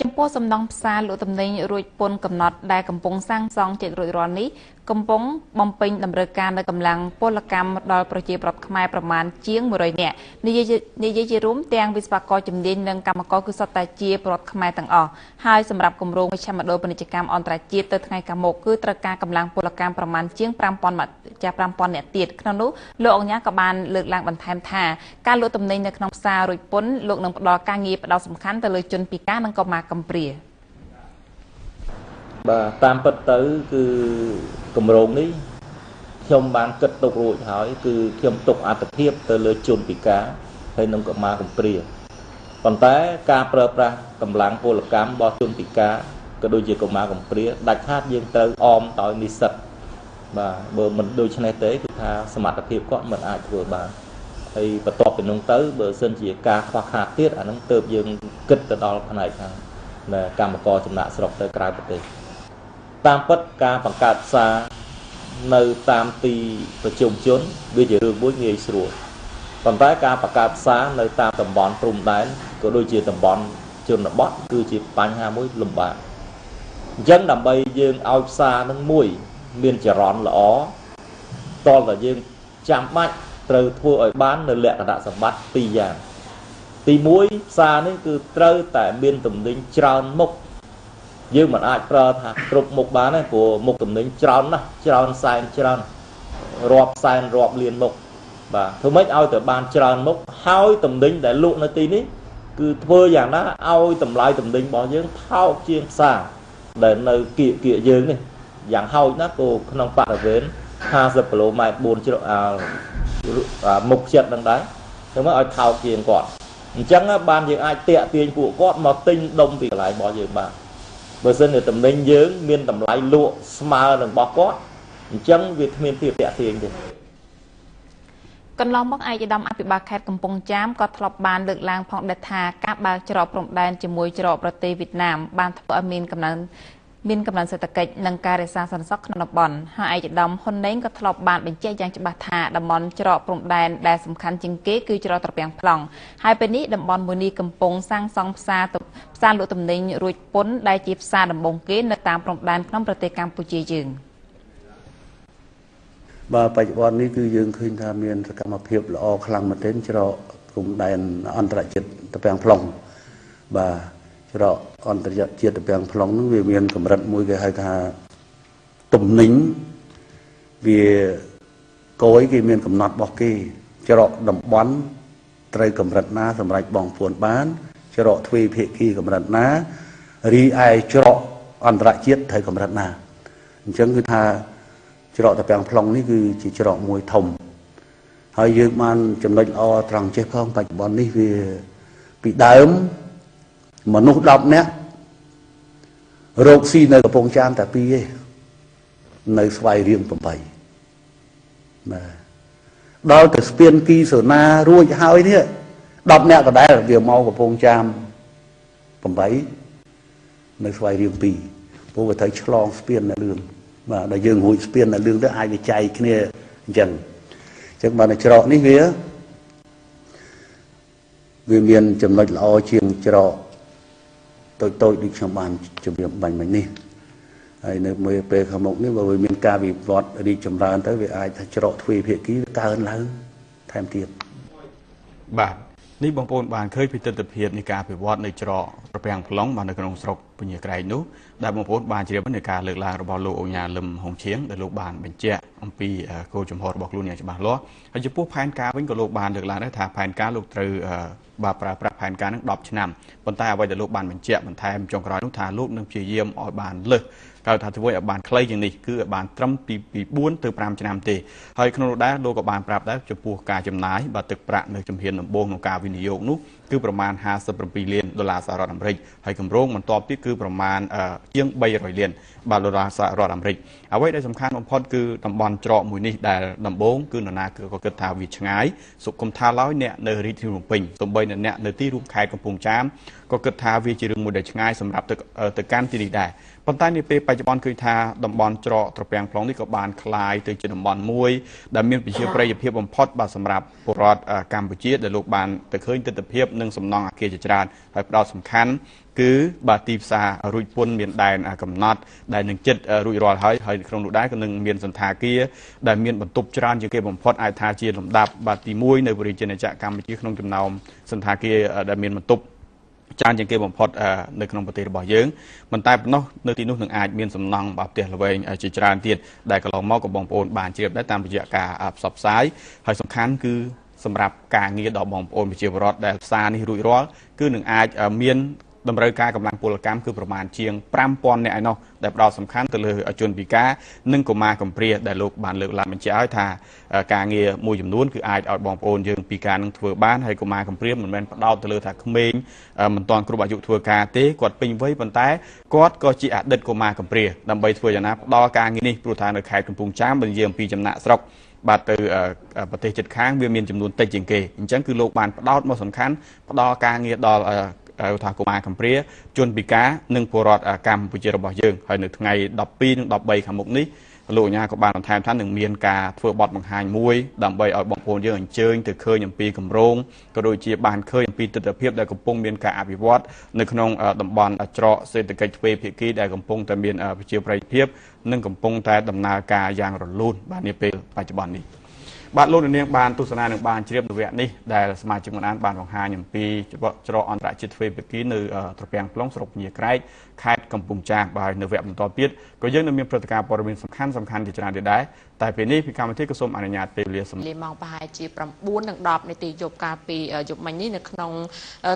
ចំពោះសំណង់ផ្សារលក់ទំនិញរួចពន្ធកំណត់ដែលកំពុងសាងសង់ជិតរួចរាល់នេះកំពុងបំពេញតម្រូវការនៅកម្លាំងពលកម្មដល់ប្រជាប្រដ្ឋខ្មែរប្រមាណជាង100នាក់និយាយជារួមទាំងវិស្វករជំនាញនិងកម្មករគឺសុទ្ធតែជាប្រដ្ឋខ្មែរទាំងអស់ហើយសម្រាប់គម្រោងមជ្ឈមណ្ឌលពាណិជ្ជកម្មអន្តរជាតិទៅថ្ងៃខាងមុខគឺត្រូវការកម្លាំងពលកម្មប្រមាណជាង5000នាក់ទៀតក្នុងនោះលោកអង្ញាក៏បានលើកឡើងបន្ថែមថាការលក់ទំនិញនៅក្នុងផ្សាររួចពន្ធលោកនឹងផ្ដល់ការងារផ្ដោតសំខាន់ទៅលើជនពិការនិងកុមារកំព្រាបាទតាមពិតទៅគឺគម្រោងនេះខ្ញុំបានគិតទុករួចហើយគឺខ្ញុំទុកអត្ថភាពទៅលើជនពិការហើយនិងកុមារកំព្រាប៉ុន្តែការប្រើប្រាស់កម្លាំងពលកម្មរបស់ជនពិការក៏ដូចជាកុមារកំព្រាដាច់ខាតយើងត្រូវអមដោយនិស្សិតបាទបើមិនដូច្នេះទេគឺថាសមត្ថភាពគាត់មិនអាចធ្វើបានហើយបន្ទាប់ពីនោះទៅបើសិនជាការខ្វះខាតទៀតអានឹងទៅយើងគិតទៅដល់ផ្នែកខាងកម្មករចំណាកស្រុកទៅក្រៅប្រទេសតាមពិតការបង្កើតផ្សារនៅតាមទីប្រជុំជនវាជារឿងមួយងាយស្រួលប៉ុន្តែការបង្កើតផ្សារនៅតាមតំបន់ព្រំដែនក៏ដូចជាតំបន់ជនបទគឺជាបញ្ហាមួយលំបាកអញ្ចឹងដើម្បីយើងឲ្យផ្សារនឹងមួយមានចរន្តល្អតលតែយើងចាំបាច់ត្រូវធ្វើឲ្យបាននៅលក្ខណៈសម្បត្តិពីរយ៉ាងទី1ផ្សារនេះគឺត្រូវតែមានទំនិញច្រើនមុខយើងមិនអាចប្រើថាគ្រប់មុខបានទេព្រោះមុខទំនិញច្រើនណាស់ច្រើនសែនច្រើន រាប់សែនរាប់លានមុខបាទធ្វើម៉េចឲ្យទៅបានច្រើនមុខហើយតំណែងដែលលក់នៅទីនេះគឺធ្វើយ៉ាងណាឲ្យតម្លៃតំណែងរបស់យើងថោកជាងផ្សារដែលនៅគៀកគៀកយើងនេះយ៉ាងហោចណាស់ក៏ក្នុងបរិវេណ50គីឡូម៉ែត្រ4ច្រកមុខចិត្តនឹងដែរធ្វើម៉េចឲ្យថោកជាងគាត់អញ្ចឹងបានយើងអាចតាក់ទាញពួកគាត់មកទិញដុំពីកន្លែងរបស់យើងបានបើសិនជាតំណែងយើងមានតម្លៃលក់ស្មើនឹងរបស់គាត់អញ្ចឹងវាគ្មានភាពតាក់ទាញទេកន្លងមកឯកឧត្តមអភិបាលខេត្តកំពង់ចាមក៏ធ្លាប់បានលើកឡើងផងដែរថាការបើកច្រកព្រំដែនជាមួយច្រកប្រទេសវៀតណាមបានធ្វើឲ្យមានកំណើនសេដ្ឋកិច្ចនិងការរក្សាសន្តិសុខក្នុងតំបន់ហើយឯកឧត្តមហ៊ុនណេងក៏ធ្លាប់បានបញ្ជាក់យ៉ាងច្បាស់ថាតំបន់ច្រកព្រំដែនដែលសំខាន់ជាងគេគឺច្រកត្រពាំងផ្លង់ហើយពេលនេះតំបន់មួយនេះកំពុងសាងសង់ផ្សារលក់ទំនិញរួចពន្ធដែលជាផ្សារដំបូងគេនៅតាមព្រំដែនក្នុងប្រទេសកម្ពុជាយើងបាទបច្ចុប្បន្ននេះគឺយើងឃើញថាមានសកម្មភាពល្អខ្លាំងមែនទែនច្រកព្រំដែនអន្តរជាតិត្រពាំងផ្លង់បាទច្រកអន្តរជាតិត្រពាំងផ្លង់នោះវាមានកម្រិតមួយគេហៅថាទំនិញវាកយគេមានកំណត់របស់គេច្រកតំបន់ត្រូវកម្រិតណាសម្រាប់បងពួនបានច្រកទ្វេភាគីកម្រិតណារីឯច្រកអន្តរជាតិត្រូវកម្រិតណាអញ្ចឹងគឺថាច្រកត្រពាំងផ្លង់នេះគឺជាច្រកមួយធំហើយយើងបានចំណុចល្អត្រង់ចេះផងបច្ចុប្បន្ននេះវាពីដើមមនុស្ស10នាក់រកស៊ីនៅកំពង់ចាមតែ2ទេនៅស្វាយរៀង8បាទដល់ទៅស្ពានគីសូណារួចហើយនេះ10នាក់ដដែលវាមកកំពង់ចាម8នៅស្វាយរៀង2ព្រោះវាត្រូវឆ្លងស្ពាននៅលឿងបាទដល់យើងរួចស្ពាននៅលឿងទៅអាចវាចែកគ្នាអញ្ចឹងបានច្រកនេះវាមានចំណុចល្អជាងច្រកតូចតូចដូចខ្ញុំបានជម្រាបបាញ់មិញនេះហើយនៅមួយពេលខាងមុខនេះបើវាមានការវិវត្តរីកចម្រើនទៅវាអាចថាច្រកទ្វេភាគីវាកើនឡើងថែមទៀតបាទនេះបងប្អូនបានឃើញពីទិដ្ឋភាពនៃការអភិវឌ្ឍនៅច្រកត្រពាំងផ្លុងបាននៅក្នុងស្រុកពញាក្រែកនោះដែលបងប្អូនបានជ្រាបនៅការលើកឡើងរបស់លោកឧកញ៉ាលឹមហុងឈៀងដែលលោកបានបញ្ជាក់អំពីគោលជំហររបស់ខ្លួនយ៉ាងច្បាស់លាស់ហើយចំពោះផែនការវិញក៏លោកបានលើកឡើងដែរថាផែនការលោកត្រូវបាទប្រើប្រាស់ផែនការនឹង10ឆ្នាំប៉ុន្តែអ្វីដែលលោកបានបញ្ជាក់បន្ថែមចុងក្រោយនោះថាលោកនឹងព្យាយាមឲ្យបានលើសគេថាធ្វើឲ្យបានខ្លីជាងនេះគឺឲ្យបានត្រឹមពី4ទៅ5ឆ្នាំទេហើយក្នុងនោះដែរលោកក៏បានប្រាប់ដែរចំពោះការចំណាយបាទទឹកប្រាក់នៅជំហានដំបូងក្នុងការវិនិយោគនោះគឺប្រមាណ57លានដុល្លារសហរដ្ឋអាមេរិកហើយគម្រោងបន្ទាប់ទៀតគឺប្រមាណជាង300លានបាទដុល្លារសហរដ្ឋអាមេរិកអ្វីដែលសំខាន់បំផុតគឺតំបន់ច្រកមួយនេះដែលដំបូងគឺនរណាក៏គិតថាវាឆ្ងាយសុខុមថាឡើយអ្នកនៅរាជធានីភ្នំពេញសូម្បីអ្នកនៅទីរួមខេត្តកំពង់ចាមក៏គិតថាវាជារឿងមួយដែលឆ្ងាយសម្រាប់ទៅកាន់ទីនេះដែរប៉ុន្តែនាពេលបច្ចុប្បន្នឃើញថាតំបន់ច្រកត្រពាំងផ្លុងនេះក៏បានក្លាយទៅជាតំបន់មួយដែលមានប្រជាប្រិយភាពបំផុតបាទសម្រាប់ពលរដ្ឋកម្ពុជាដែលលោកបានទៅឃើញទិដ្ឋភាពនិងសំណង់អគារជាច្រើនហើយផ្ដោតសំខាន់គឺបាទទីផ្សាររួចពន្ធមានដែនកំណត់ដែលនឹងចិត្តរួចរាល់ហើយហើយក្នុងនោះដែរក៏នឹងមានសន្តាគារដែលមានបន្ទប់ច្រើនជាងគេបំផុតអាចថាជាលំដាប់បាទទី1នៅប្រជាជាតិកម្ពុជាក្នុងចំណោមសន្តាគារដែលមានបន្ទប់ច្រើនជាងគេបំផុតនៅក្នុងប្រទេសរបស់យើងមិនតែប៉ុណ្ណោះនៅទីនោះនឹងអាចមានសំណង់បាទផ្ទះល្វែងជាច្រើនទៀតដែលកន្លងមកក៏បងប្អូនបានជ្រាបដែរតាមរយៈការផ្សព្វផ្សាយហើយសំខាន់គឺសម្រាប់ការងារដល់បងប្អូនប្រជាពលរដ្ឋដែលផ្សារនេះរួចរាល់គឺនឹងអាចមានតម្រូវការកម្លាំងពលកម្មគឺប្រមាណជាង5000នាក់ឯណោះដែលផ្ដោតសំខាន់ទៅលើជនពិការនិងកុមារកំព្រាដែលលោកបានលើកឡើងបញ្ជាក់ឲ្យថាការងារមួយចំនួនគឺអាចឲ្យបងប្អូនយើងពិការនឹងធ្វើបានហើយកុមារកំព្រាមិនមែនផ្ដោតទៅលើថាក្មេងមិនទាន់គ្រប់អាយុធ្វើការទេគាត់ពេញវ័យប៉ុន្តែគាត់ក៏ជាអតីតកុមារកំព្រាដើម្បីធ្វើយ៉ាងណាផ្ដល់ការងារនេះព្រោះថានៅខេត្តកំពង់ចាមបើនិយាយអំពីចំណាក់ស្រុកបាទទៅប្រទេសជិតខាងវាមានចំនួនតិចជាងគេអញ្ចឹងគឺលោកបានផ្ដោតមកសំខាន់ផ្ដល់ការងារដល់ថាកុមារកំព្រាជនពិការនិងពលរដ្ឋកម្ពុជារបស់យើងហើយនៅថ្ងៃ12និង13ខាងមុខនេះលោកអញ្ញាក៏បានបន្ថែមថានឹងមានការធ្វើបទបង្ហាញមួយដើម្បីឲ្យបងប្អូនយើងអញ្ជើញទៅឃើញអំពីគម្រោងក៏ដូចជាបានឃើញអំពីទិដ្ឋភាពដែលកំពុងមានការអភិវឌ្ឍនៅក្នុងតំបន់ច្រកសេដ្ឋកិច្ចទ្វេភាគីដែលកំពុងតែមានប្រជាប្រិយភាពនិងកំពុងតែដំណើរការយ៉ាងរលូនបាទនាពេលបច្ចុប្បន្ននេះបាទលោកនាងបានទស្សនានឹងបានជ្រាបនៅវគ្គនេះដែលសមាជិកមិនអានបានបង្ហាញអំពីច្រកអន្តរជាតិទ្វេភាគីនៅត្រពាំងផ្លុងស្រុកពញាក្រែកខេត្តកំពង់ចាមបាទនៅវគ្គបន្តទៀតក៏យើងនឹងមានព្រឹត្តិការណ៍ព័ត៌មានសំខាន់ៗជាច្រើនទៀតដែរ តែពេលនេះពីកម្មវិធីក៏សូមអនុញ្ញាតពេលវេលាសម្រាប់ម៉ោងប្រហែលជា9:10នាទីយប់កាលពីយប់មិញនេះនៅក្នុង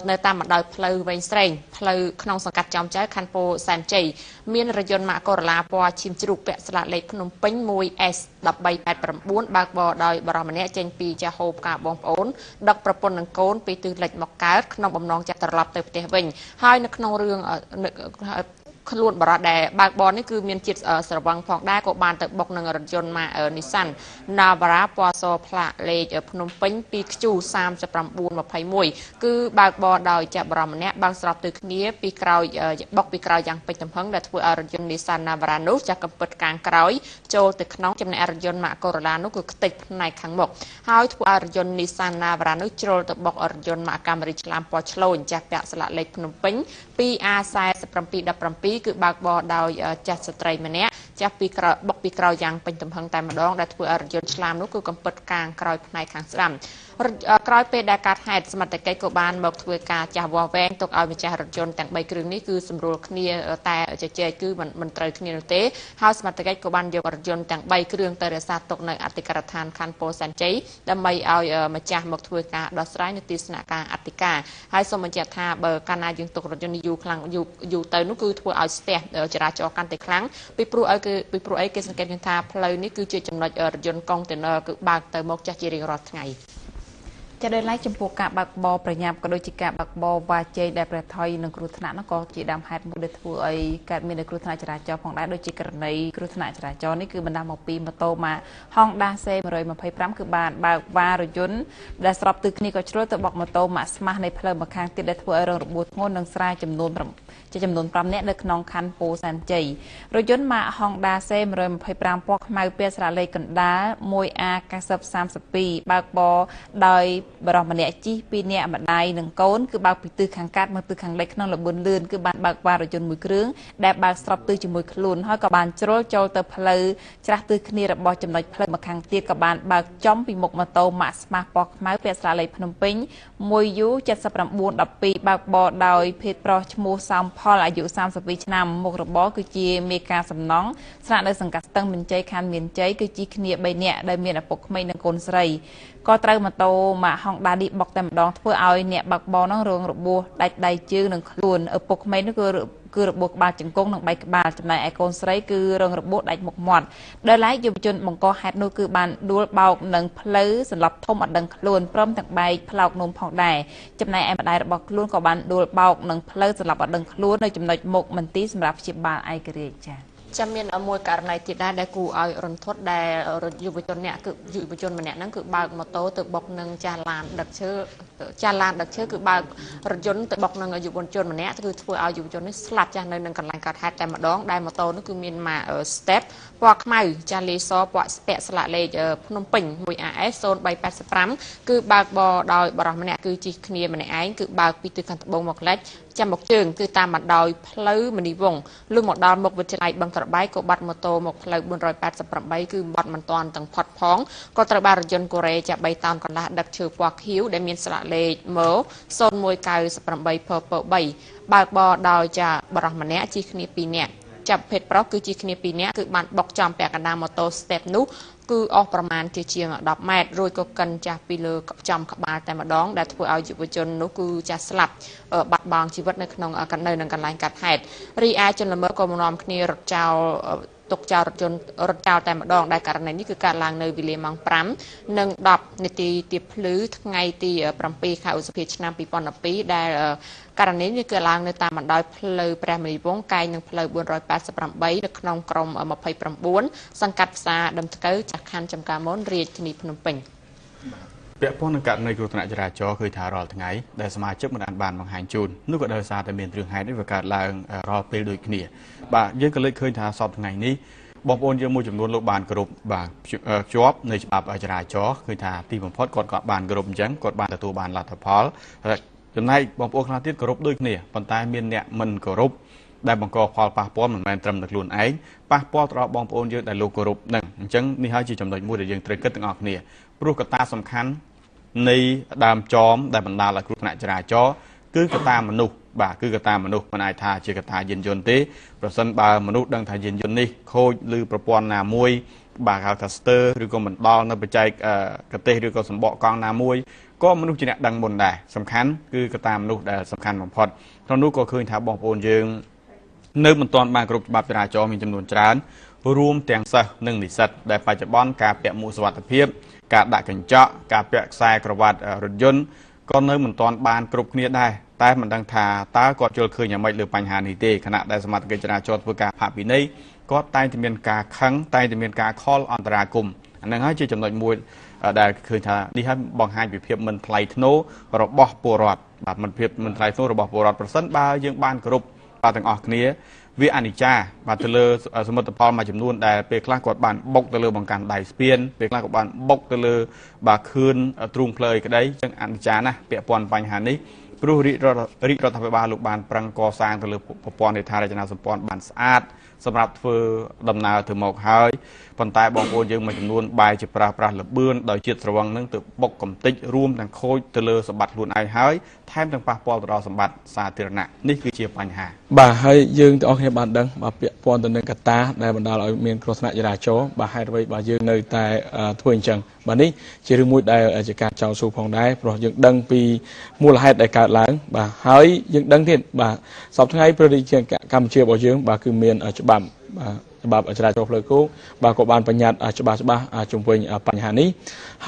នៅតាមបណ្ដោយផ្លូវវែងស្រេងផ្លូវក្នុងសង្កាត់ចំចៅខណ្ឌពោធិ៍សែនជ័យមានរថយន្តម៉ាកកូរ៉ូឡាពណ៌ឈីមជ្រូកពាក់ស្លាកលេខភ្នំពេញ 1S 1389បើកបរដោយបរិសម្នាក់ចេញពីចាហូបការបងប្អូនដឹកប្រពន្ធនិងកូនពីទិសលិចមកកើតក្នុងបំណងចាក់ត្រឡប់ទៅផ្ទះវិញហើយនៅក្នុងរឿងខ្លួនបរិសដែលបើកបរនេះគឺមានជាតិស្រវឹងផងដែរក៏បានទៅបុកនឹងរថយន្តម៉ាក Nissan Navara ពណ៌សផ្លាកលេខភ្នំពេញ 2Q 3921គឺបើកបរដោយចាក់បរិសម្នាក់បើកស្របទៅគ្នាពីក្រោយបុកពីក្រោយយ៉ាងពេញទំហឹងដែលធ្វើឲ្យរថយន្ត Nissan Navara នោះចាក់កំពិតកាងក្រោយចូលទៅក្នុងចំណែករថយន្តម៉ាក Corolla នោះគឺខ្ទេចផ្នែកខាងមុខហើយធ្វើឲ្យរថយន្ត Nissan Navara នោះជ្រុលទៅបុករថយន្តម៉ាក Camry ឆ្លាមពណ៌ឆ្លូញចាក់ពាក់ស្លាកលេខភ្នំពេញ 2A4717 គឺបើកបរដោយចាស់ស្ត្រីម្នាក់ចាស់ពីក្រោយបុកពីក្រោយយ៉ាងពេញទំហឹងតែម្ដងដែលធ្វើឲ្យរថយន្តឆ្លាមនោះគឺកំពិតកាងក្រោយផ្នែកខាងស្ដាំក្រោយពេលដែលកើតហេតុសមត្ថកិច្ចក៏បានមកធ្វើការចាស់វាស់វែងទុកឲ្យម្ចាស់រថយន្តទាំង3គ្រឿងនេះគឺសម្រួលគ្នាតែជជែកគឺមិនត្រូវគ្នានោះទេហើយសមត្ថកិច្ចក៏បានយករថយន្តទាំង3គ្រឿងទៅរក្សាទុកនៅអធិការដ្ឋានខណ្ឌពោធិ៍សែនជ័យដើម្បីឲ្យម្ចាស់មកធ្វើការដោះស្រាយនៅទីស្នាក់ការអធិការហើយសូមបញ្ជាក់ថាបើកាលណាយើងទុករថយន្តយូរខ្លាំងយូរទៅនោះគឺធ្វើឲ្យស្ទះចរាចរណ៍កាន់តែខ្លាំងពីព្រោះអីគេសង្កេតឃើញថាផ្លូវនេះគឺជាចំណុចរថយន្តកុងតឺន័រគឺបើកទៅមកចាស់ជារៀងរាល់ថ្ងៃចាដោយឡែកចំពោះការបើកបរប្រញាប់ក៏ដូចជាការបើកបរវ៉ាជែកដែលប្រថុយនឹងគ្រោះថ្នាក់នោះក៏ជាដើមហេតុមួយដែលធ្វើឲ្យកើតមាននូវគ្រោះថ្នាក់ចរាចរណ៍ផងដែរដូចជាករណីគ្រោះថ្នាក់ចរាចរណ៍នេះគឺបណ្ដាលមកពីម៉ូតូម៉ាក Honda C125 គឺបានបើកវ៉ារថយន្តដែលស្របទិសគ្នាក៏ជ្រុលទៅបុកម៉ូតូម៉ាកស្មាស់នៃផ្លូវម្ខាងទៀតដែលធ្វើឲ្យរងរបួសធ្ងន់និងស្រាលចំនួន5នាក់នៅក្នុងខណ្ឌពោធិ៍សែនជ័យរថយន្តម៉ាក Honda C125 ពណ៌ខ្មៅពាក់ស្លាកលេខកណ្ដាល 1A9032 បើកបរដោយបរិសម្នាក់ជិះពីរនាក់ម្ដាយនិងកូនគឺបើកពីទិសខាងកាត់មកទិសខាងលិចក្នុងល្បឿនលឿនគឺបានបើកវ៉ារថយន្តមួយគ្រឿងដែលបើកស្របទិសជាមួយខ្លួនហើយក៏បានជ្រុលចូលទៅផ្លូវច្រាស់ទិសគ្នារបស់ចំណុចផ្លូវម្ខាងទៀតក៏បានបើកចំពីមុខម៉ូតូម៉ាកស្មាស់ពណ៌ខ្មៅពាក់ស្លាកលេខភ្នំពេញ 1U7912 បើកបរដោយភេទប្រុសឈ្មោះសោមផលអាយុ32ឆ្នាំមុខរបរគឺជាមេការសំណង់ស្នាក់នៅសង្កាត់ស្ទឹងមានជ័យខណ្ឌមានជ័យគឺជិះគ្នា3នាក់ដែលមានឪពុកក្មេកនិងកូនស្រីក៏ត្រូវម៉ូតូម៉ាក Honda នេះបុកតែម្ដងធ្វើឲ្យអ្នកបើកបរនោះរងរបួសដាច់ដៃជើងនិងខ្លួនឪពុកក្មេកនោះគឺរបួសក្បាលជង្គង់និងបែកក្បាលចំណែកឯកូនស្រីគឺរងរបួសដាច់មុខមាត់ដោយឡែកយុវជនបង្កហេតុនោះគឺបានដួលបោកនឹងផ្លូវសន្លប់ធំអត់ដឹងខ្លួនព្រមទាំងបែកផ្លោកនោមផងដែរចំណែកឯម្ដាយរបស់ខ្លួនក៏បានដួលបោកនឹងផ្លូវសន្លប់អត់ដឹងខ្លួននៅចំណុចមុខមន្ទីរសម្រាប់ព្យាបាលឯករាជ្យចា៎ចាំមានមួយករណីទៀតដែរដែលគួរឲ្យរន្ធត់ដែលយុវជនអ្នកគឺយុវជនម្នាក់ហ្នឹងគឺបើកម៉ូតូទៅបុកនឹងចាស់ឡានដឹកឈើចាស់ឡានដឹកឈើគឺបើករថយន្តទៅបុកនឹងយុវជនម្នាក់គឺធ្វើឲ្យយុវជននេះស្លាប់ចាស់នៅនឹងកន្លែងកើតហេតុតែម្ដងដែលម៉ូតូនោះគឺមានម៉ាក Step ពណ៌ខ្មៅចាស់លេសពណ៌ស្ពាក់ស្លាកលេខភ្នំពេញ 1AS 0385គឺបើកបរដោយបរិសម្នាក់គឺជិះគ្នាម្នាក់ឯងគឺបើកពីទិសខាងត្បូងមកលិចចាំមកជើងគឺតាមបណ្ដោយផ្លូវមនីវង្សលុះមកដល់មុខវិទ្យាល័យបឹងត្របែកក៏បាត់ម៉ូតូមកផ្លូវ488គឺបាត់មិនទាន់ទាំងផុតផងក៏ត្រូវបានរថយន្តកូរ៉េចា3តោនកន្លះដឹកឈើពណ៌ខៀវដែលមានស្លាកលេខម0198 ព3បើកបរដោយចាបរិសម្នាក់ជិះគ្នា2នាក់ចាប់ភេទប្រុសគឺជិះគ្នា2នាក់គឺបានបុកចំពាក់កណ្ដាលម៉ូតូ Step នោះគឺអស់ប្រមាណជាជាង10ម៉ែត្ររួចក៏កិនចាស់ពីលើចំក្បាលតែម្ដងដែលធ្វើឲ្យយុវជននោះគឺចាស់ស្លាប់បាត់បង់ជីវិតនៅក្នុងនៅនឹងកន្លែងកាត់ហេតុរីឯជនល្មើសក៏នាំគ្នារត់ចោលទុកចោលរថយន្តរត់ចោលតែម្ដងដែលករណីនេះគឺកើតឡើងនៅវេលាម៉ោង5 និង 10នាទីទៀបភ្លឺថ្ងៃទី7ខែឧសភាឆ្នាំ2012ដែលករណីនេះគឺឡើងនៅតាមបណ្ដោយផ្លូវព្រះមនីវង្សកែងនឹងផ្លូវ488នៅក្នុងក្រុម29សង្កាត់ផ្សារដើមថ្កូវចាស់ខណ្ឌចំការមនរាជធានីភ្នំពេញពាក់ព័ន្ធនឹងករណីគ្រោះថ្នាក់ចរាចរណ៍គឺថារាល់ថ្ងៃដែលសមាជិកមិនបានបង្ហាញជូននោះក៏ដោយសារតែមានរឿងហេតុនេះវាកើតឡើងរាល់ពេលដូចគ្នាបាទយើងក៏លើកឃើញថាសប្តាហ៍ថ្ងៃនេះបងប្អូនយើងមួយចំនួនលោកបានគោរពបាទជាប់នៅច្បាប់ចរាចរណ៍គឺថាទីបំផុតគាត់ក៏បានគោរពអញ្ចឹងគាត់បានទទួលបានលទ្ធផលចំណែកបងប្អូនខ្លះទៀតគោរពដូចគ្នាប៉ុន្តែមានអ្នកមិនគោរពដែលបង្កផលប៉ះពាល់មិនមែនត្រឹមតែខ្លួនឯងប៉ះពាល់ទៅដល់បងប្អូនយើងដែលលោកគោរពនឹងអញ្ចឹងនេះហើយជាចំណុចមួយដែលយើងត្រូវគិតទាំងអស់គ្នាព្រោះកត្តាសំខាន់នៃដើមចមដែលបណ្ដាលឲ្យគ្រោះថ្នាក់ចរាចរណ៍គឺកត្តាមនុស្សបាទគឺកត្តាមនុស្សមិនអាចថាជាកត្តាយានយន្តទេប្រសិនបើមនុស្សដឹងថាយានយន្តនេះខូចឬប្រព័ន្ធណាមួយ បាទហៅថាស្ទើឬក៏មិនដល់នៅបច្ចេកទេសឬក៏សម្បកកង់ណាមួយក៏មនុស្សជាអ្នកដឹងមុនដែរសំខាន់គឺកត្តាមនុស្សដែលសំខាន់បំផុតក្នុងនោះក៏ឃើញថាបងប្អូនយើងនៅមិនទាន់បានគ្រប់ច្បាប់ចរាចរណ៍មានចំនួនច្រើនរួមទាំងសិស្សនិងនិស្សិតដែលបច្ចុប្បន្នការពាក់មួកសុវត្ថិភាពការដាក់កញ្ចក់ការពាក់ខ្សែក្រវ៉ាត់រថយន្តក៏នៅមិនទាន់បានគ្រប់គ្នាដែរតែមិនដឹងថាតើគាត់យល់ឃើញយ៉ាងម៉េចលើបញ្ហានេះទេខណៈដែលសមត្ថកិច្ចចរាចរណ៍ធ្វើការផាកពិន័យគាត់តែងតែមានការខឹងតែងតែមានការខលអន្តរាគមន៍អានឹងហើយជាចំណុចមួយដែលឃើញថានេះហើយបង្ហាញពីភាពមិនថ្លៃថ្នូររបស់ពលរដ្ឋបាទមិនភាពមិនថ្លៃថ្នូររបស់ពលរដ្ឋប្រសិនបើយើងបានគោរពបាទទាំងអស់គ្នាវាអនិច្ចាបាទទៅលើសមិទ្ធផលមួយចំនួនដែលពេលខ្លះគាត់បានបុកទៅលើបង្កាន់ដៃស្ពានពេលខ្លះក៏បានបុកទៅលើបាទខឿនទ្រូងផ្លូវក្តីអញ្ចឹងអនិច្ចាណាស់ពាក់ព័ន្ធបញ្ហានេះព្រោះរាជរដ្ឋាភិបាលលោកបានប្រឹងកសាងទៅលើប្រព័ន្ធហេដ្ឋារចនាសម្ព័ន្ធបានស្អាតសម្រាប់ធ្វើដំណើរទៅមកហើយប៉ុន្តែបងប្អូនយើងមួយចំនួនបែរជាប្រើប្រាស់ល្បឿនដោយជាតិស្រវឹងនឹងទៅបុកកំទេចរួមទាំងខូចទៅលើសម្បត្តិខ្លួនឯងហើយថែមទាំងប៉ះពាល់ទៅដល់សម្បត្តិសាធារណៈនេះគឺជាបញ្ហាបាទហើយយើងទាំងអស់គ្នាបានដឹងបាទពាក់ព័ន្ធទៅនឹងកត្តាដែលបណ្ដាលឲ្យមានគ្រោះថ្នាក់ចរាចរណ៍បាទហេតុអ្វីបាទយើងនៅតែធ្វើអញ្ចឹងបាទនេះជារឿងមួយដែលជាការចោទសួរផងដែរព្រោះយើងដឹងពីមូលហេតុដែលកើតឡើងបាទហើយយើងដឹងទៀតបាទសប្តាហ៍ថ្ងៃប្រជាជាតិកម្ពុជារបស់យើងបាទគឺមានច្បាប់បាទច្បាប់ចរាចរណ៍ផ្លូវគោកបាទក៏បានបញ្ញត្តិច្បាស់ជំវិញបញ្ហានេះ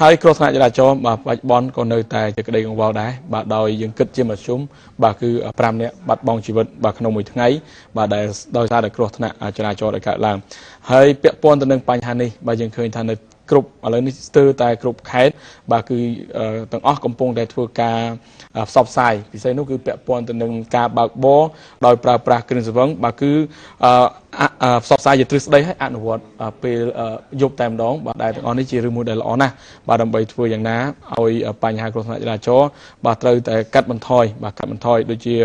ហើយគ្រោះថ្នាក់ចរាចរណ៍បាទបច្ចុប្បន្នក៏នៅតែជាក្តីកង្វល់ដែរបាទដោយយើងគិតជាមធ្យមបាទគឺ5នាក់បាត់បង់ជីវិតបាទក្នុងមួយថ្ងៃបាទដែលដោយសារតែគ្រោះថ្នាក់ចរាចរណ៍ដែលកើតឡើងហើយពាក់ព័ន្ធទៅនឹងបញ្ហានេះបាទយើងឃើញថានៅគ្រប់ឥឡូវនេះស្ទើរតែគ្រប់ខេត្តបាទគឺទាំងអស់កំពុងតែធ្វើការផ្សព្វផ្សាយពិសេសនោះគឺពាក់ព័ន្ធទៅនឹងការបើកបរដោយប្រើប្រាស់គ្រឿងស្រវឹងបាទគឺផ្សព្វផ្សាយជាទ្រឹស្ដីឲ្យអនុវត្តពេលយប់តែម្ដងបាទដែលទាំងអស់នេះជារឿងមួយដែលល្អណាស់បាទដើម្បីធ្វើយ៉ាងណាឲ្យបញ្ហាគ្រោះថ្នាក់ចរាចរណ៍បាទត្រូវតែកាត់បន្ថយបាទកាត់បន្ថយដូចជា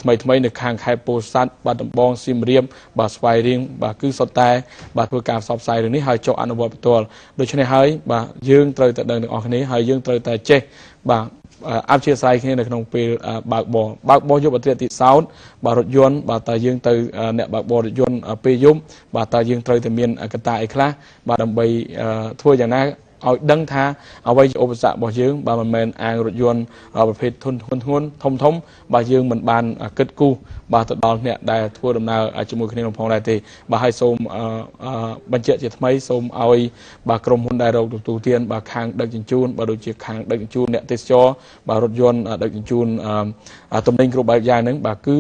ថ្មីនៅខាងខេត្តពោធិ៍សាត់បាទដំបងសៀមរាបបាទស្វាយរៀងបាទគឺសុទ្ធតែបាទធ្វើការផ្សព្វផ្សាយរឿងនេះហើយចុះអនុវត្តផ្ទាល់ដូច្នេះហើយបាទយើងត្រូវតែដឹងទាំងអស់គ្នាហើយយើងត្រូវតែចេះបាទអព្យាស្រ័យគ្នានៅក្នុងពេលបើកបរយប់អត្រាតិសោតបាទរថយន្តបាទតើយើងទៅអ្នកបើកបររថយន្តពេលយប់បាទតើយើងត្រូវតែមានកត្តាអីខ្លះបាទដើម្បីធ្វើយ៉ាងណាឲ្យដឹងថាអ្វីជាឧបសគ្គរបស់យើងបាទមិនមែនអាងរថយន្តប្រភេទធុនធ្ងន់ធ្ងន់ធំធំបាទយើងមិនបានគិតគូរបាទទៅដល់អ្នកដែលធ្វើដំណើរជាមួយគ្នានោះផងដែរទេបាទហើយសូមបញ្ជាក់ជាថ្មីសូមឲ្យបាទក្រុមហ៊ុនដែលរកទទួលទានបាទខាងដឹកជញ្ជូនបាទដូចជាខាងដឹកជញ្ជូនអ្នកទេសចរបាទរថយន្តដឹកជញ្ជូនទំនិញគ្រប់បែបយ៉ាងហ្នឹងបាទគឺ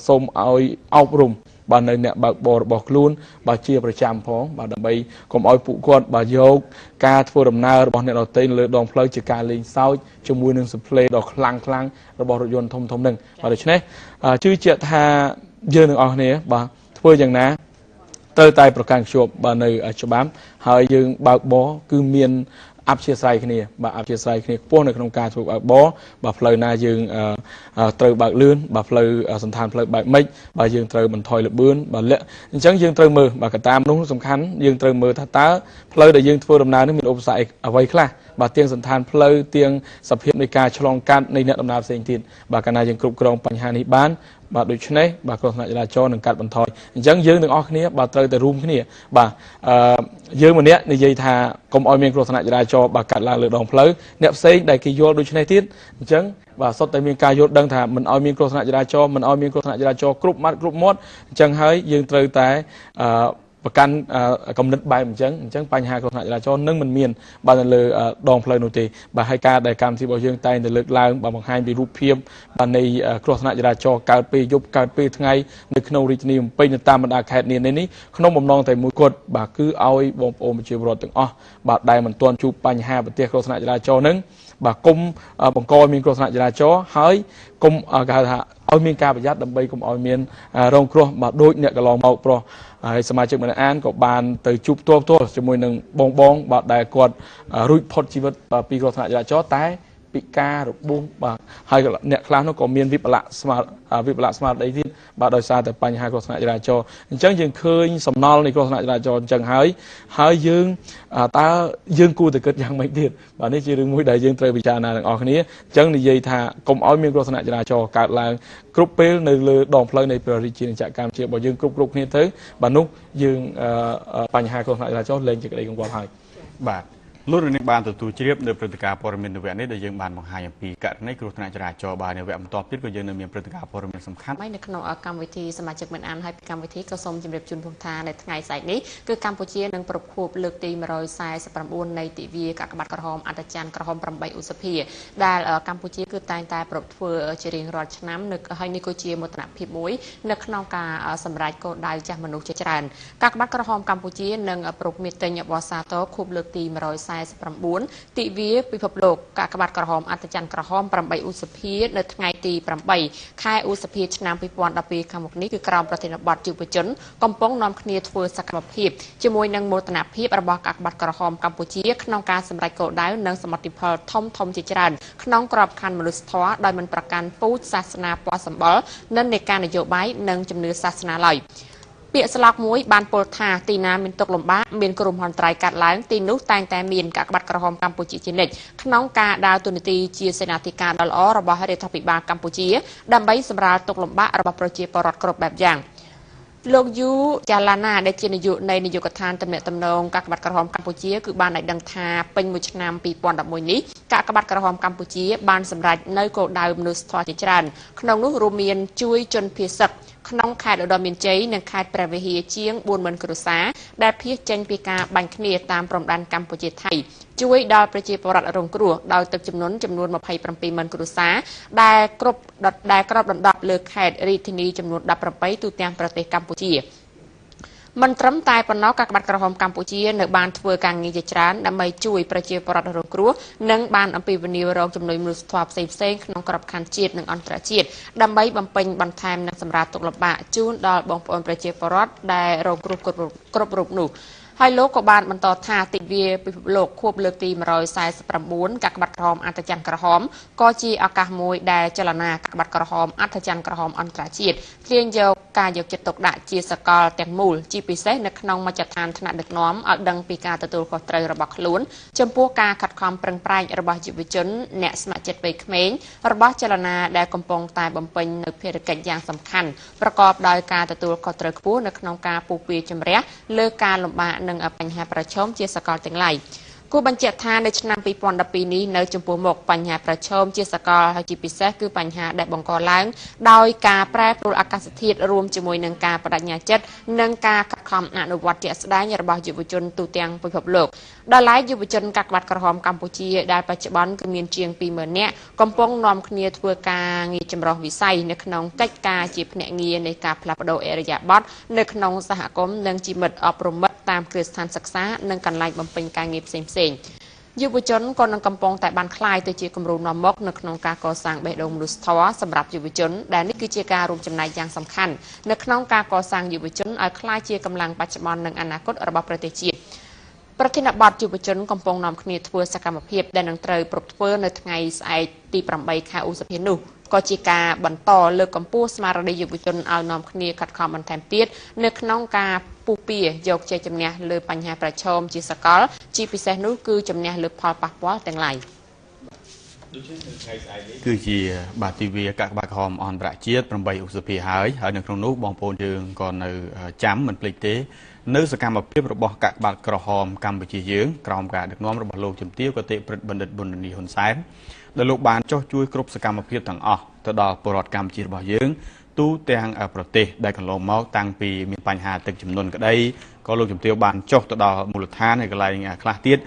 សូមឲ្យអប់រំបាទនៅអ្នកបើកបររបស់ខ្លួនបាទជាប្រចាំផងបាទដើម្បីកុំឲ្យពួកគាត់បាទយកការធ្វើដំណើររបស់អ្នកដទៃលើដងផ្លូវជាការលេងសើចជាមួយនឹងសំភ្លេដ៏ខ្លាំងរបស់រថយន្តធំៗនឹងបាទដូច្នេះជឿជាក់ថាយើងទាំងអស់គ្នាបាទធ្វើយ៉ាងណាត្រូវតែប្រកាន់ខ្ជាប់បាទនៅច្បាប់ហើយយើងបើកបរគឺមានអព្យាស្រ័យគ្នាបាទអព្យាស្រ័យគ្នាខ្ពស់នៅក្នុងការធ្វើបើកបរបាទផ្លូវណាយើងត្រូវបើកលឿនបាទផ្លូវសន្តានផ្លូវបែបម៉េចបាទយើងត្រូវបន្ថយល្បឿនបាទលាក់អញ្ចឹងយើងត្រូវមើលបាទកត្តាមនុស្សសំខាន់យើងត្រូវមើលថាតើផ្លូវដែលយើងធ្វើដំណើរនេះមានឧបសគ្គអ្វីខ្លះបាទទៀងសន្តានផ្លូវទៀងសភាពនៃការឆ្លងកាត់នៃអ្នកដំណើរផ្សេងទៀតបាទកាលណាយើងគ្រប់គ្រងបញ្ហានេះបានបាទដូច្នេះបាទគ្រោះថ្នាក់ចរាចរណ៍នឹងកាត់បន្ថយអញ្ចឹងយើងទាំងអស់គ្នាបាទត្រូវតែរួមគ្នាបាទយើងម្នាក់និយាយថាកុំឲ្យមានគ្រោះថ្នាក់ចរាចរណ៍បាទកាត់ឡើងលើដងផ្លូវអ្នកផ្សេងដែលគេយល់ដូច្នេះទៀតអញ្ចឹងបាទសុទ្ធតែមានការយល់ដឹងថាមិនឲ្យមានគ្រោះថ្នាក់ចរាចរណ៍មិនឲ្យមានគ្រោះថ្នាក់ចរាចរណ៍គ្រប់ម៉ាត់គ្រប់មាត់អញ្ចឹងហើយយើងត្រូវតែប្រកាន់កំណត់បែបអញ្ចឹងបញ្ហាគ្រោះថ្នាក់ចរាចរណ៍នឹងមិនមានបាទនៅលើដងផ្លូវនោះទេបាទហើយការដែលកម្មវិធីរបស់យើងតែងតែលើកឡើងបាទបង្ហាញពីរូបភាពបាទនៃគ្រោះថ្នាក់ចរាចរណ៍កើតពេលយប់កើតពេលថ្ងៃនៅក្នុងរាជធានីភ្នំពេញនៅតាមបណ្ដាខេត្តនានានេះក្នុងបំណងតែមួយគត់បាទគឺឲ្យបងប្អូនប្រជាពលរដ្ឋទាំងអស់បាទដែលមិនទាន់ជួបបញ្ហាប្រទះគ្រោះថ្នាក់ចរាចរណ៍នឹងបាទគុំបង្កឲ្យមានគ្រោះថ្នាក់ចរាចរណ៍ហើយកុំគេហៅថាឲ្យមានការប្រយ័ត្នដើម្បីកុំឲ្យមានរងគ្រោះបាទដូចអ្នកកន្លងមកប្រុសហើយសមាជិកម្នាក់អានក៏បានទៅជួបផ្ទាល់ជាមួយនឹងបងបាទដែលគាត់រួចផុតជីវិតបាទពីគ្រោះថ្នាក់ចរាចរណ៍តែ ពិការរបួសបាទហើយអ្នកខ្លះនោះក៏មានវិបលៈស្មារតីទៀតបាទដោយសារតែបញ្ហាគ្រោះថ្នាក់ចរាចរណ៍អញ្ចឹងយើងឃើញសំណល់នៃគ្រោះថ្នាក់ចរាចរណ៍អញ្ចឹងហើយហើយយើងតើយើងគួរតែគិតយ៉ាងម៉េចទៀតបាទនេះជារឿងមួយដែលយើងត្រូវពិចារណាទាំងអស់គ្នាអញ្ចឹងនិយាយថាកុំឲ្យមានគ្រោះថ្នាក់ចរាចរណ៍កើតឡើងគ្រប់ពេលនៅលើដងផ្លូវនៃព្រះរាជាណាចក្រកម្ពុជារបស់យើងគ្រប់គ្នាទៅបាទនោះយើងបញ្ហាគ្រោះថ្នាក់ចរាចរណ៍លែងជាក្តីកង្វល់ហើយបាទលោកនាងបានទទួលជ្រាបនៅព្រឹត្តិការណ៍ព័ត៌មាននៅវគ្គនេះដែលយើងបានបង្ហាញអំពីករណីគ្រោះថ្នាក់ចរាចរណ៍បាទនៅវគ្គបន្តទៀតក៏យើងនៅមានព្រឹត្តិការណ៍ព័ត៌មានសំខាន់នៅក្នុងកម្មវិធីសមាជិកមិនអានហើយកម្មវិធីក៏សូមជម្រាបជូនផងថានៅថ្ងៃស្អែកនេះគឺកម្ពុជានឹងប្រពខួបលើកទី149នៃទិវាកាកបាទក្រហមអត្តច័ន្ទក្រហម8ឧសភាដែលកម្ពុជាគឺតែងតែប្រពធ្វើជារៀងរាល់ឆ្នាំនៅហើយនេះក៏ជាមោទនភាពមួយនៅក្នុងការសម្រេចគោលដៅចាស់មនុស្សជាច្រើនកាកបាទក្រហមកម្ពុជានឹងប្រពមេទិញបសាទរខួបលើកទី149ទិវាពិភពលោកកាកបាទក្រហមអត្តច័ន្ទក្រហម8ឧសភានៅថ្ងៃទី8ខែឧសភាឆ្នាំ2012ខាងមុខនេះគឺក្រោមប្រធានបទយុវជនកំពុងនាំគ្នាធ្វើសកម្មភាពជាមួយនឹងមោទនភាពរបស់កាកបាទក្រហមកម្ពុជាក្នុងការសម្រេចគោលដៅនិងសមិទ្ធផលធំជាច្រើនក្នុងក្របខ័ណ្ឌមនុស្សធម៌ដោយមិនប្រកាន់ពូជសាសនាពណ៌សម្បុរនិន្នាការនយោបាយនិងជំនឿសាសនាឡើយពាក្យស្លោកមួយបានពោលថាទីណាមានទុក្ខលំបាកមានគ្រោះមហន្តរាយកាត់ឡើងទីនោះតែងតែមានកាកបាទក្រហមកម្ពុជាជានិច្ចក្នុងការដើរតួនាទីជាសេនាធិការដ៏ល្អរបស់រដ្ឋាភិបាលកម្ពុជាដើម្បីសម្រាលទុក្ខលំបាករបស់ប្រជាពលរដ្ឋគ្រប់បែបយ៉ាងលោកយូចាឡាណាដែលជានាយកនៃនាយកដ្ឋានទំនាក់ទំនងកាកបាទក្រហមកម្ពុជាគឺបានឲ្យដឹងថាពេញមួយឆ្នាំ2011នេះកាកបាទក្រហមកម្ពុជាបានសម្រេចនៅគោលដៅមនុស្សធម៌ជាច្រើនក្នុងនោះរួមមានជួយជនភៀសសឹកក្នុងខេត្តឧត្តរមានជ័យនិងខេត្តព្រះវិហារជាង 40000 គ្រួសារដែលភៀសចេញពីការបាញ់គ្នាតាមព្រំដែនកម្ពុជាថៃជួយដល់ប្រជាពលរដ្ឋរងគ្រោះដោយទឹកចំនួន 270,000 គ្រួសារដែលគ្រប់ដណ្ដប់លើខេត្តរាជធានីចំនួន18ទូទាំងប្រទេសកម្ពុជាមិនត្រឹមតែប៉ុណ្ណោះកាកបាទក្រហមកម្ពុជានៅបានធ្វើការងារជាច្រើនដើម្បីជួយប្រជាពលរដ្ឋរងគ្រោះនិងបានអំពាវនាវរកជំនួយមនុស្សធម៌ផ្សេងៗក្នុងក្របខ័ណ្ឌជាតិនិងអន្តរជាតិដើម្បីបំពេញបន្ថែមនិងសម្រាលទុក្ខលំបាកជូនដល់បងប្អូនប្រជាពលរដ្ឋដែលរងគ្រោះគ្រប់រូបនោះហើយលោកក៏បានបន្តថាទិវាពិភពលោកខួបលើកទី149កាកបាទក្រហមអត្តច័ន្ទក្រហមក៏ជាឱកាសមួយដែលចលនាកាកបាទក្រហមអត្តច័ន្ទក្រហមអន្តរជាតិទាញយកការយកចិត្តទុកដាក់ជាសកលទាំងមូលជាពិសេសនៅក្នុងមជ្ឈដ្ឋានថ្នាក់ដឹកនាំឲ្យដឹងពីការទទួលខុសត្រូវរបស់ខ្លួនចំពោះការខិតខំប្រឹងប្រែងរបស់យុវជនអ្នកស្ម័គ្រចិត្តវ័យក្មេងរបស់ចលនាដែលកំពុងតែបំពេញនៅភារកិច្ចយ៉ាងសំខាន់ប្រកបដោយការទទួលខុសត្រូវខ្ពស់នៅក្នុងការពុះពារជំរះលើការលំបាកនិងបញ្ហាប្រឈមជាសកលទាំងឡាយគួរបញ្ជាក់ថានៅឆ្នាំ2012នេះនៅចំពោះមុខបញ្ហាប្រឈមជាសកលហើយជាពិសេសគឺបញ្ហាដែលបង្កឡើងដោយការប្រែប្រួលអាកាសធាតុរួមជាមួយនឹងការបដិញ្ញាចិត្តនិងការខិតខំអនុវត្តជាក់ស្ដែងរបស់យុវជនទូទាំងពិភពលោកដោយឡែកយុវជនកាកបាទក្រហមកម្ពុជាដែលបច្ចុប្បន្នគឺមានជាង 20000 នាក់កំពុងនាំគ្នាធ្វើការងារចម្រុះវិស័យនៅក្នុងកិច្ចការជាភ្នាក់ងារនៃការផ្លាស់ប្ដូរឥរិយាបថនៅក្នុងសហគមន៍និងជាមិត្តអប់រំមិត្តតាមគ្រឹះស្ថានសិក្សានិងកន្លែងបំពេញការងារផ្សេងៗយុវជនក៏នឹងកំពុងតែបានក្លាយទៅជាគំរូនាំមុខនៅក្នុងការកសាងបេះដូងមនុស្សធម៌សម្រាប់យុវជនដែលនេះគឺជាការរួមចំណែកយ៉ាងសំខាន់នៅក្នុងការកសាងយុវជនឲ្យក្លាយជាកម្លាំងបច្ចុប្បន្ននិងអនាគតរបស់ប្រទេសជាតិប្រធានបទយុវជនកំពុងនាំគ្នាធ្វើសកម្មភាពដែលនឹងត្រូវប្រព្រឹត្តធ្វើនៅថ្ងៃស្អែកទី8ខែឧសភានោះក៏ជាការបន្តលើកកម្ពស់ស្មារតីយុវជនឲ្យនាំគ្នាខិតខំបន្ថែមទៀតនៅក្នុងការពុះពារយកជ័យជំនះលើបញ្ហាប្រឈមជាសកលជាពិសេសនោះគឺជំនះលើផលប៉ះពាល់ទាំងឡាយគឺជាបាទទិវាកាកបាទក្រហមអន្តរជាតិ8ឧសភាហើយហើយនៅក្នុងនោះបងប្អូនយើងក៏នៅចាំមិនភ្លេចទេនៅសកម្មភាពរបស់កាកបាទក្រហមកម្ពុជាយើងក្រោមការដឹកនាំរបស់លោកជំទាវគតិព្រឹទ្ធបណ្ឌិតប៊ុនរនីហ៊ុនសែនដែលលោកបានចុះជួយគ្រប់សកម្មភាពទាំងអស់ទៅដល់ពលរដ្ឋកម្ពុជារបស់យើងទូទាំងប្រទេសដែលកន្លងមកតាំងពីមានបញ្ហាទឹកជំនន់ក្តីក៏លោកជំទាវបានចុះទៅដល់មូលដ្ឋានហើយកន្លែងខ្លះទៀត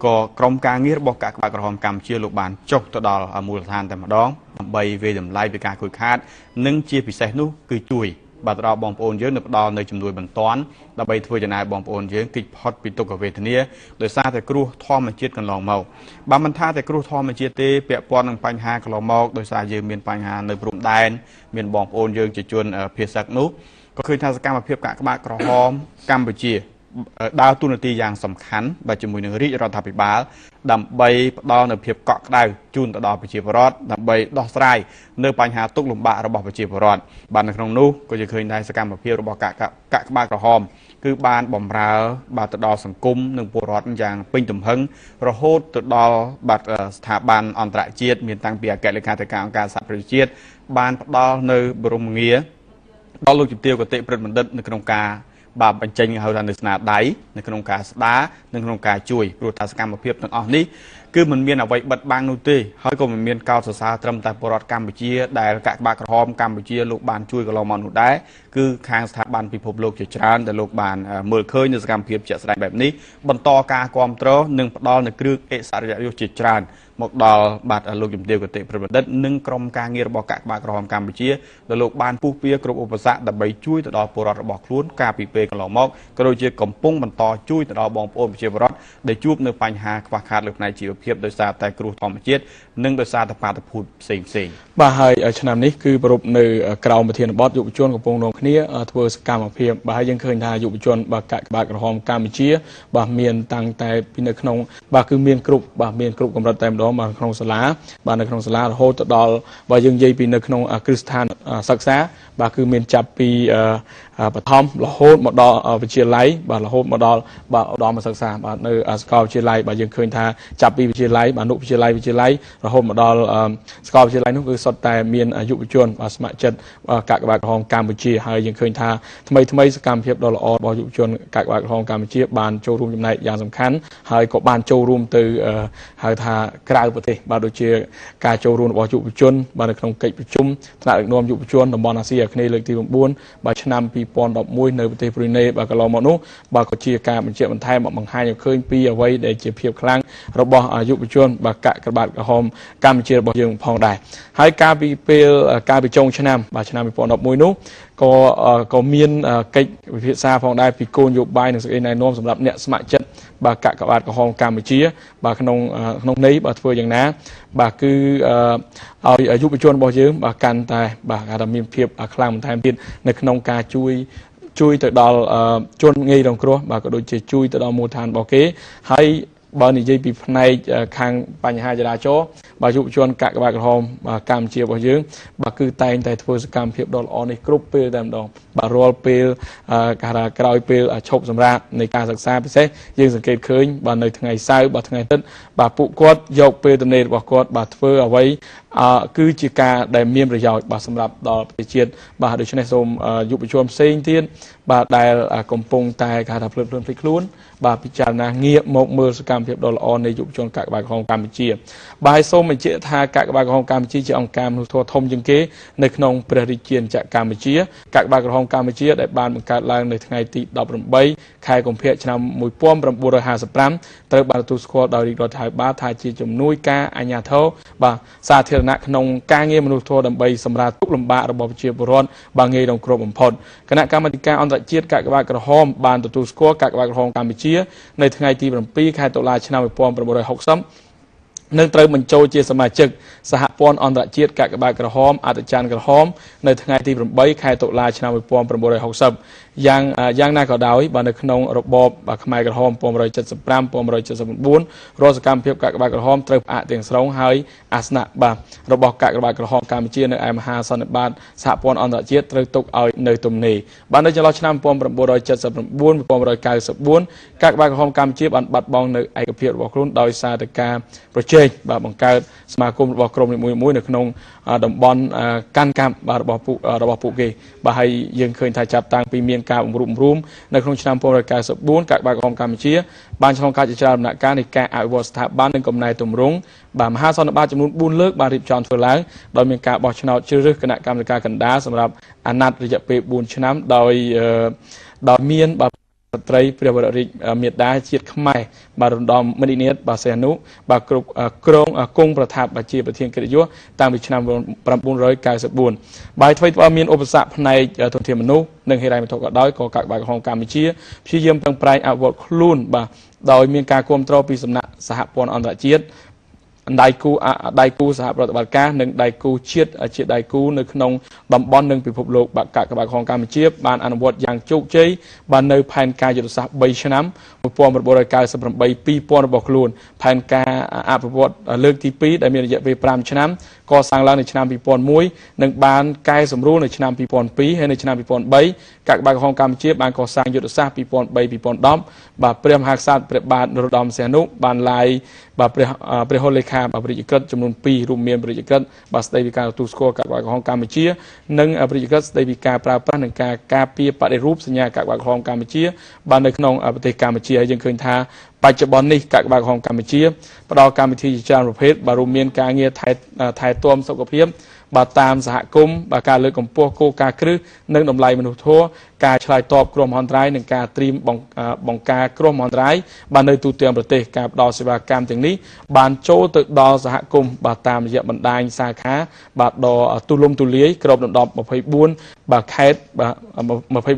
ក៏ក្រុមការងាររបស់កាកបាទក្រហមកម្ពុជាលោកបានចុះទៅដល់មូលដ្ឋានតែម្ដងដើម្បីវាយតម្លៃពីការខូចខាតនិងជាពិសេសនោះគឺជួយបាទដល់បងប្អូនយើងនៅផ្ដល់នៅជំនួយបន្ទាន់ដើម្បីធ្វើចំណាយបងប្អូនយើងគេចផុតពីទុក្ខវេទនាដោយសារតែគ្រោះធម្មជាតិកន្លងមកបាទមិនថាតែគ្រោះធម្មជាតិទេពាក់ព័ន្ធនឹងបញ្ហាកន្លងមកដោយសារយើងមានបញ្ហានៅព្រំដែនមានបងប្អូនយើងជាជនភៀសសឹកនោះក៏ឃើញថាសកម្មភាពកាកបាទក្រហមកម្ពុជា ដើរតួនាទីយ៉ាងសំខាន់បាទជាមួយនឹងរាជរដ្ឋាភិបាលដើម្បីផ្ដល់នូវភាពកក់ក្ដៅជូនទៅដល់ប្រជាពលរដ្ឋដើម្បីដោះស្រាយនៅបញ្ហាទុក្ខលំបាករបស់ប្រជាពលរដ្ឋបាទនៅក្នុងនោះក៏យើងឃើញដែរសកម្មភាពរបស់កាកក្បាលក្រហមគឺបានបំរើបាទទៅដល់សង្គមនិងពលរដ្ឋយ៉ាងពេញទំហឹងរហូតទៅដល់បាទស្ថាប័នអន្តរជាតិមានតាំងពីអគ្គលេខាធិការអង្គការសហប្រជាជាតិបានផ្ដល់នៅបរមងារដល់លោកជំទាវគតិព្រឹទ្ធបណ្ឌិតនៅក្នុងការបាទបញ្ចេញហៅថានៅស្នាដៃនៅក្នុងការស្ដារនិងក្នុងការជួយព្រោះថាសកម្មភាពទាំងអស់នេះគឺមិនមានអ្វីបិទបាំងនោះទេហើយក៏មិនមានកោតសរសើរត្រឹមតែពលរដ្ឋកម្ពុជាដែលកាកបាទក្រហមកម្ពុជាលោកបានជួយកន្លងមកនោះដែរគឺខាងស្ថាប័នពិភពលោកជាច្រើនដែលលោកបានមើលឃើញនៅសកម្មភាពជាក់ស្ដែងបែបនេះបន្តការគ្រប់គ្រងនិងផ្ដល់នូវគ្រឿងអិសរិយយសជាច្រើនមកដល់បាទលោកជំទាវគតិព្រឹទ្ធបណ្ឌិតនិងក្រុមការងាររបស់កាកបាទក្រហមកម្ពុជាដែលលោកបានពុះពៀគ្រប់ឧបសគ្គដើម្បីជួយទៅដល់ពលរដ្ឋរបស់ខ្លួនកាលពីពេលកន្លងមកក៏ដូចជាកំពុងបន្តជួយទៅដល់បងប្អូនប្រជាពលរដ្ឋដែលជួបនៅបញ្ហាខ្វះខាតលើផ្នែកជីវភាពដោយសារតែគ្រោះធម្មជាតិនិងដោយសារតែបាតុភូតផ្សេងផ្សេងបាទហើយឆ្នាំនេះគឺប្រពនៅក្រោមប្រធានបទយុវជនកំពុងនាំគ្នាធ្វើសកម្មភាពបាទហើយយើងឃើញថាយុវជនបាទកាកបាទក្រហមកម្ពុជាបាទមានតាំងតែពីនៅក្នុងបាទគឺមានគ្រប់បាទមានគ្រប់កម្រិតតែម្ដងបាទក្នុងសាលាបាទនៅក្នុងសាលារហូតទៅដល់បើយើងនិយាយពីនៅក្នុងគ្រឹះស្ថានសិក្សាបាទគឺមានចាប់ពីបឋមរហូតមកដល់វិទ្យាល័យបាទរហូតមកដល់បាទឧត្តមសិក្សាបាទនៅសាកលវិទ្យាល័យបាទយើងឃើញថាចាប់ពីវិទ្យាល័យបាទអនុវិទ្យាល័យវិទ្យាល័យរហូតមកដល់សាកលវិទ្យាល័យនោះគឺសុទ្ធតែមានយុវជនបាទស្ម័គ្រចិត្តកាកបាទក្រហមកម្ពុជាហើយយើងឃើញថាថ្មីថ្មីសកម្មភាពដ៏ល្អរបស់យុវជនកាកបាទក្រហមកម្ពុជាបានចូលរួមចំណែកយ៉ាងសំខាន់ហើយក៏បានចូលរួមទៅហៅថាក្រៅប្រទេសបាទដូចជាការចូលរួមរបស់យុវជនបាទនៅក្នុងកិច្ចប្រជុំថ្នាក់ដឹកនាំយុវជនតំបន់អាស៊ីអាគ្នេយ៍លើកទី9បាទឆ្នាំ2011នៅប្រទេសប្រ៊ុយណេបាទកន្លងមកនោះបាទក៏ជាការបញ្ជាក់បន្ថែមបង្ហាញឲ្យឃើញពីអ្វីដែលជាភាពខ្លាំងរបស់យុវជនបាទកាកបាទក្រហមកម្ពុជារបស់យើងផងដែរហើយកាលពីពេលកាលពីចុងឆ្នាំបាទឆ្នាំ2011នោះក៏មានកិច្ចវិភាសាផងដែរពីគោលនយោបាយនិងសេចក្តីណែនាំសម្រាប់អ្នកស្ម័គ្រចិត្តបាទកាកបាទក្រហមកម្ពុជាបាទក្នុងក្នុងន័យបាទធ្វើយ៉ាងណាបាទគឺឲ្យយុវជនរបស់យើងបាទកាន់តែបាទគេថាមានភាពខ្លាំងបន្ថែមទៀតនៅក្នុងការជួយទៅដល់ជនងាយរងគ្រោះបាទក៏ដូចជាជួយទៅដល់មូលដ្ឋានរបស់គេហើយបើនិយាយពីផ្នែកខាងបញ្ហាចរាចរណ៍បាទយុវជនកាកបាទក្រហមកម្ពុជារបស់យើងបាទគឺតែងតែធ្វើសកម្មភាពដ៏ល្អនេះគ្រប់ពេលតែម្ដងបាទរាល់ពេលគេថាក្រោយពេលឈប់សម្រាកនៃការសិក្សាពិសេសយើងសង្កេតឃើញបាទនៅថ្ងៃសៅរ៍បាទថ្ងៃអាទិត្យបាទពួកគាត់យកពេលទំនេររបស់គាត់បាទធ្វើអ្វីគឺជាការដែលមានប្រយោជន៍បាទសម្រាប់ដល់ប្រទេសជាតិបាទដូច្នេះសូមយុវជនផ្សេងទៀតបាទដែលកំពុងតែគេថាភ្លើតភ្លើនភ្លេចខ្លួនបាទពិចារណាងាកមកមើលសកម្មភាពដ៏ល្អនៃយុវជនកាកបាទក្រហមកម្ពុជាបាទសូមបញ្ជាក់ថាកាកបាទក្រហមកម្ពុជាជាអង្គការមនុស្សធម៌ធំជាងគេនៅក្នុងព្រះរាជាណាចក្រកម្ពុជាកាកបាទក្រហមកម្ពុជាដែលបានបង្កើតឡើងនៅថ្ងៃទី18ខែកុម្ភៈឆ្នាំ1955ត្រូវបានទទួលស្គាល់ដោយរាជរដ្ឋាភិបាលថាជាជំនួយការអាជ្ញាធរបាទសាធារណៈក្នុងការងារមនុស្សធម៌ដើម្បីសម្រាលទុក្ខលំបាករបស់ប្រជាពលរដ្ឋបាទងាយរងគ្រោះបំផុតគណៈកម្មាធិការអន្តរជាតិកាកបាទក្រហមបានទទួលស្គាល់កាកបាទក្រហមកម្ពុជានៅថ្ងៃទី7ខែតុលាឆ្នាំ1960នឹងត្រូវបញ្ចូលជាសមាជិកសហព័ន្ធអន្តរជាតិកាកបាទក្រហមអត្តច័ន្ទក្រហមនៅថ្ងៃទី8ខែតុលាឆ្នាំ1960យ៉ាងណាក៏ដោយបាទនៅក្នុងរបបខ្មែរក្រហម1975 1979រាល់សកម្មភាពកាកបាទក្រហមត្រូវផ្អាកទាំងស្រុងហើយអាសនៈបាទរបស់កាកបាទក្រហមកម្ពុជានៅឯមហាសន្និបាតសហព័ន្ធអន្តរជាតិត្រូវទុកឲ្យនៅទំនេរបាទនៅចន្លោះឆ្នាំ1979 1994កាកបាទក្រហមកម្ពុជាបានបាត់បង់នៅឯកភាពរបស់ខ្លួនដោយសារតែការប្រជែងបាទបង្កើតសមាគមរបស់ក្រុមនីមួយៗនៅក្នុងតំបន់កាន់កាប់បាទរបស់ពួកគេបាទហើយយើងឃើញថាចាប់តាំងពីមានការបង្រួបបង្រួមនៅក្នុងឆ្នាំ1994កាកបាទក្រហមកម្ពុជាបានឆ្លងកាត់ជាច្រើនដំណាក់កាលនៃការអភិវឌ្ឍស្ថាប័ននិងកំណែទម្រង់បាទមហាសន្និបាតចំនួន4លើកបានរៀបចំធ្វើឡើងដោយមានការបោះឆ្នោតជ្រើសរើសគណៈកម្មាធិការកណ្ដាលសម្រាប់អាណត្តិរយៈពេល4ឆ្នាំដោយមានបាទស្ត្រីព្រះវររាជមេដាជាតិខ្មែរបាទរំដំមនីនាថបាទសេះនុបាទគ្រប់ក្រងគង់ប្រថាប់ជាប្រធានកិត្តិយសតាំងពីឆ្នាំ1994បាទថ្វីត្បិតមានឧបសគ្គផ្នែកធនធានមនុស្សនិងហិរញ្ញវត្ថុក៏ដោយក៏កាកបាទក្រហមកម្ពុជាព្យាយាមប្រឹងប្រែងអភិវឌ្ឍខ្លួនបាទដោយមានការគាំទ្រពីសំណាក់សហព័ន្ធអន្តរជាតិ ដៃគូសហប្រតិបត្តិការនិងដៃគូជាតិជាដៃគូនៅក្នុងតំបន់និងពិភពលោក។ បាទ កាកបាទក្រហមកម្ពុជាបានអនុវត្តយ៉ាងជោគជ័យបាននៅផែនការយុទ្ធសាស្ត្រ3ឆ្នាំ1998 2000របស់ខ្លួន ផែនការអភិវឌ្ឍលើកទី2ដែលមានរយៈពេល5ឆ្នាំកសាងឡើងនៅឆ្នាំ2001និងបានកែសម្រួលនៅឆ្នាំ2002ហើយនៅឆ្នាំ2003កាកបាទក្រហមកម្ពុជាបានកសាងយុទ្ធសាស្ត្រ2003 2010។ បាទ ព្រះមហាក្សត្រព្រះបាទនរោត្តមសីហនុបានឡាយបាទព្រះហុលេខាបាទព្រះរាជក្រឹត្យចំនួន2រួមមានព្រះរាជក្រឹត្យបាទស្តីពីការទទួលស្គាល់កាកបាទក្រហមកម្ពុជានិងព្រះរាជក្រឹត្យស្តីពីការប្រើប្រាស់និងការការពារបដិរូបសញ្ញាកាកបាទក្រហមកម្ពុជាបាននៅក្នុងប្រទេសកម្ពុជា។ ហើយយើងឃើញថាបច្ចុប្បន្ននេះកាកបាទក្រហមកម្ពុជាផ្ដល់កម្មវិធីជាច្រើនប្រភេទបាទរួមមានការងារថែទាំសុខភាពបាទតាមសហគមន៍បាទការលើកកម្ពស់គោលការណ៍គ្រឹះនិងតម្លៃមនុស្សធម៌ការឆ្លើយតបគ្រោះមហន្តរាយនិងការត្រៀមបង្ការគ្រោះមហន្តរាយបាទនៅទូទាំងប្រទេស។ ការផ្ដល់សេវាកម្មទាំងនេះបានចូលទៅដល់សហគមន៍បាទតាមរយៈបណ្ដាញសាខាបាទដ៏ទូលំទូលាយគ្របដណ្ដប់24បាទខេត្តបាទ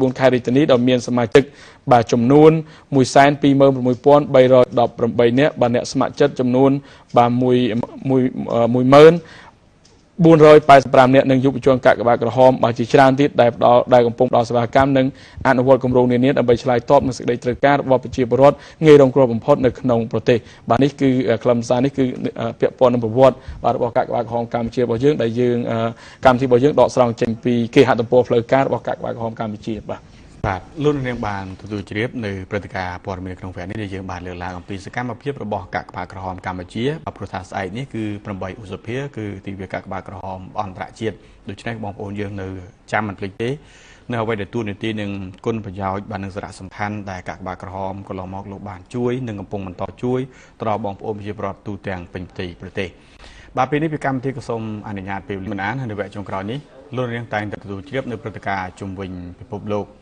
24ខេត្តរាជធានីដែលមានសមាជិកបាទចំនួន126,318នាក់បាទអ្នកស្ម័គ្រចិត្តចំនួនបាទ10485នាក់និងយុវជនកាកបាទក្រហមបាទជាច្រើនទៀតដែលផ្ដល់ដែលកំពុងផ្ដល់សេវាកម្មនិងអនុវត្តគម្រោងនានាដើម្បីឆ្លើយតបនឹងសេចក្តីត្រូវការរបស់ប្រជាពលរដ្ឋងាយរងគ្រោះបំផុតនៅក្នុងប្រទេស។ បាទនេះគឺខ្លឹមសារនេះគឺពាក់ព័ន្ធនឹងប្រវត្តិបាទរបស់កាកបាទក្រហមកម្ពុជារបស់យើងដែលយើងកម្មវិធីរបស់យើងដកស្រង់ចេញពីគេហទំព័រផ្លូវការរបស់កាកបាទក្រហមកម្ពុជា។ បាទលោកនាងបានទទួលជ្រាបនៅព្រឹត្តិការណ៍ព័ត៌មានក្នុងវគ្គនេះដែលយើងបានលើកឡើងអំពីសកម្មភាពរបស់កាកបាទក្រហមកម្ពុជាបាទព្រោះថាស្អែកនេះគឺ8ឧសភាគឺទិវាកាកបាទក្រហមអន្តរជាតិដូច្នេះបងប្អូនយើងនៅចាំមិនភ្លេចទេនៅអ្វីដែលទូនាទីនិងគុណប្រយោជន៍បាទនិងសារៈសំខាន់ដែលកាកបាទក្រហមកន្លងមកលោកបានជួយនិងកំពុងបន្តជួយទៅដល់បងប្អូនប្រជាពលរដ្ឋទូទាំងពេញផ្ទៃប្រទេស។ បាទពេលនេះពីកម្មវិធីក៏សូមអនុញ្ញាតពេលមិនអានហើយនៅវគ្គចុងក្រោយនេះលោកនាងតែងតែទទួលជ្រាបនៅព្រឹត្តិការណ៍ជុំវិញពិភពលោក។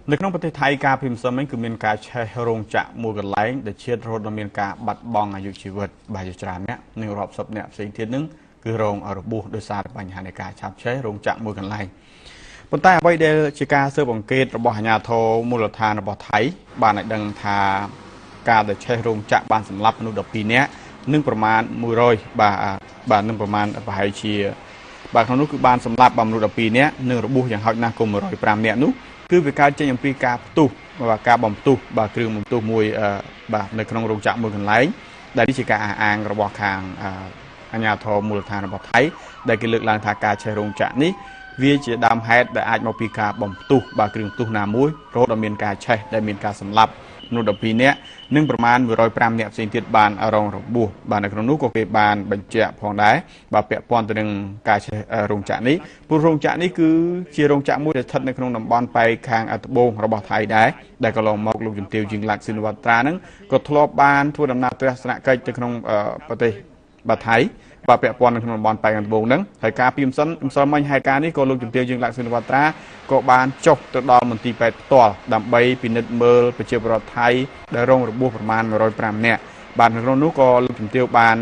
នៅក្នុងប្រទេសថៃការពីម្សិលមិញគឺមានការឆេះរោងចក្រមួយកន្លែងដែលឈានរហូតដល់មានការបាត់បង់អាយុជីវិតបាទជាច្រើនអ្នកនិងរាប់សិបអ្នកផ្សេងទៀតនឹងគឺរងរបួសដោយសារបញ្ហានៃការឆាបឆេះរោងចក្រមួយកន្លែងប៉ុន្តែអ្វីដែលជាការស៊ើបអង្កេតរបស់អាជ្ញាធរមូលដ្ឋានរបស់ថៃបានឲ្យដឹងថាការដែលឆេះរោងចក្របានសម្លាប់មនុស្ស12នាក់និងប្រមាណ100បាទនិងប្រមាណប្រហែលជាបាទក្នុងនោះគឺបានសម្លាប់មនុស្ស12នាក់និងរបួសយ៉ាងហោចណាស់ក៏105នាក់នោះគឺវាកើតចេញអំពីការផ្ទុះបាទការបំផ្ទុះបាទគ្រឿងបំផ្ទុះមួយបាទនៅក្នុងរោងចក្រមួយកន្លែងដែលនេះជាការអះអាងរបស់ខាងអាជ្ញាធរមូលដ្ឋានរបស់ថៃដែលគេលើកឡើងថាការឆេះរោងចក្រនេះវាជាដើមហេតុដែលអាចមកពីការបំផ្ទុះបាទគ្រឿងផ្ទុះណាមួយរហូតដល់មានការឆេះដែលមានការសម្លាប់មនុស្ស12នាក់និងប្រមាណ105នាក់ផ្សេងទៀតបានរងរបួសបាទនៅក្នុងនោះក៏គេបានបញ្ជាក់ផងដែរបាទពាក់ព័ន្ធទៅនឹងការឆេះរោងចក្រនេះព្រោះរោងចក្រនេះគឺជារោងចក្រមួយដែលស្ថិតនៅក្នុងតំបន់ប៉ែកខាងត្បូងរបស់ថៃដែរដែលកន្លងមកលោកជំទាវយីងឡាក់ស៊ីនវត្រានឹងក៏ធ្លាប់បានធ្វើដំណើរទស្សនកិច្ចទៅក្នុងប្រទេសបាទថៃបាទពាក់ព័ន្ធនៅក្នុងតំបន់ប៉ែកខាងត្បូងហ្នឹងហើយការពីម្សិលមិញហេតុការណ៍នេះក៏លោកជំទាវយីងឡាក់ស៊ីនវត្រាក៏បានចុះទៅដល់មន្ទីរពេទ្យផ្ទាល់ដើម្បីពិនិត្យមើលប្រជាពលរដ្ឋថៃដែលរងរបួសប្រមាណ105នាក់បាទនៅក្នុងនោះក៏លោកជំទាវបាន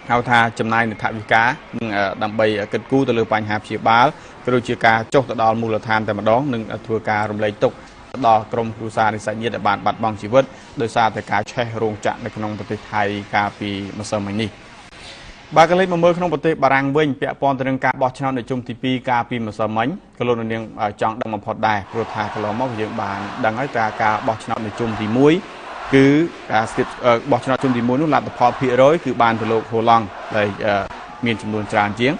ហៅថាចំណាយនៅថវិកានិងដើម្បីគិតគូរទៅលើបញ្ហាព្យាបាលក៏ដូចជាការចុះទៅដល់មូលដ្ឋានតែម្ដងនិងធ្វើការរំលែកទុក្ខដល់ក្រុមគ្រួសារនិស្សិតញាតិដែលបានបាត់បង់ជីវិតដោយសារតែការឆេះរោងចក្រនៅក្នុងប្រទេសថៃកាលពីម្សិលមិញនេះបាទក៏លេខមកមើលក្នុងប្រទេសបារាំងវិញពាក់ព័ន្ធទៅនឹងការបោះឆ្នោតនៅជុំទី2កាលពីម្សិលមិញក៏លោកនាងចង់ដឹងបំផុតដែរព្រោះថាកន្លងមកយើងបានដឹងហើយថាការបោះឆ្នោតនៅជុំទី1គឺការស្ទាបបោះឆ្នោតជុំទី1នោះលទ្ធផលភាគរយគឺបានទៅលោកហូឡង់ដែលមានចំនួនច្រើនជាង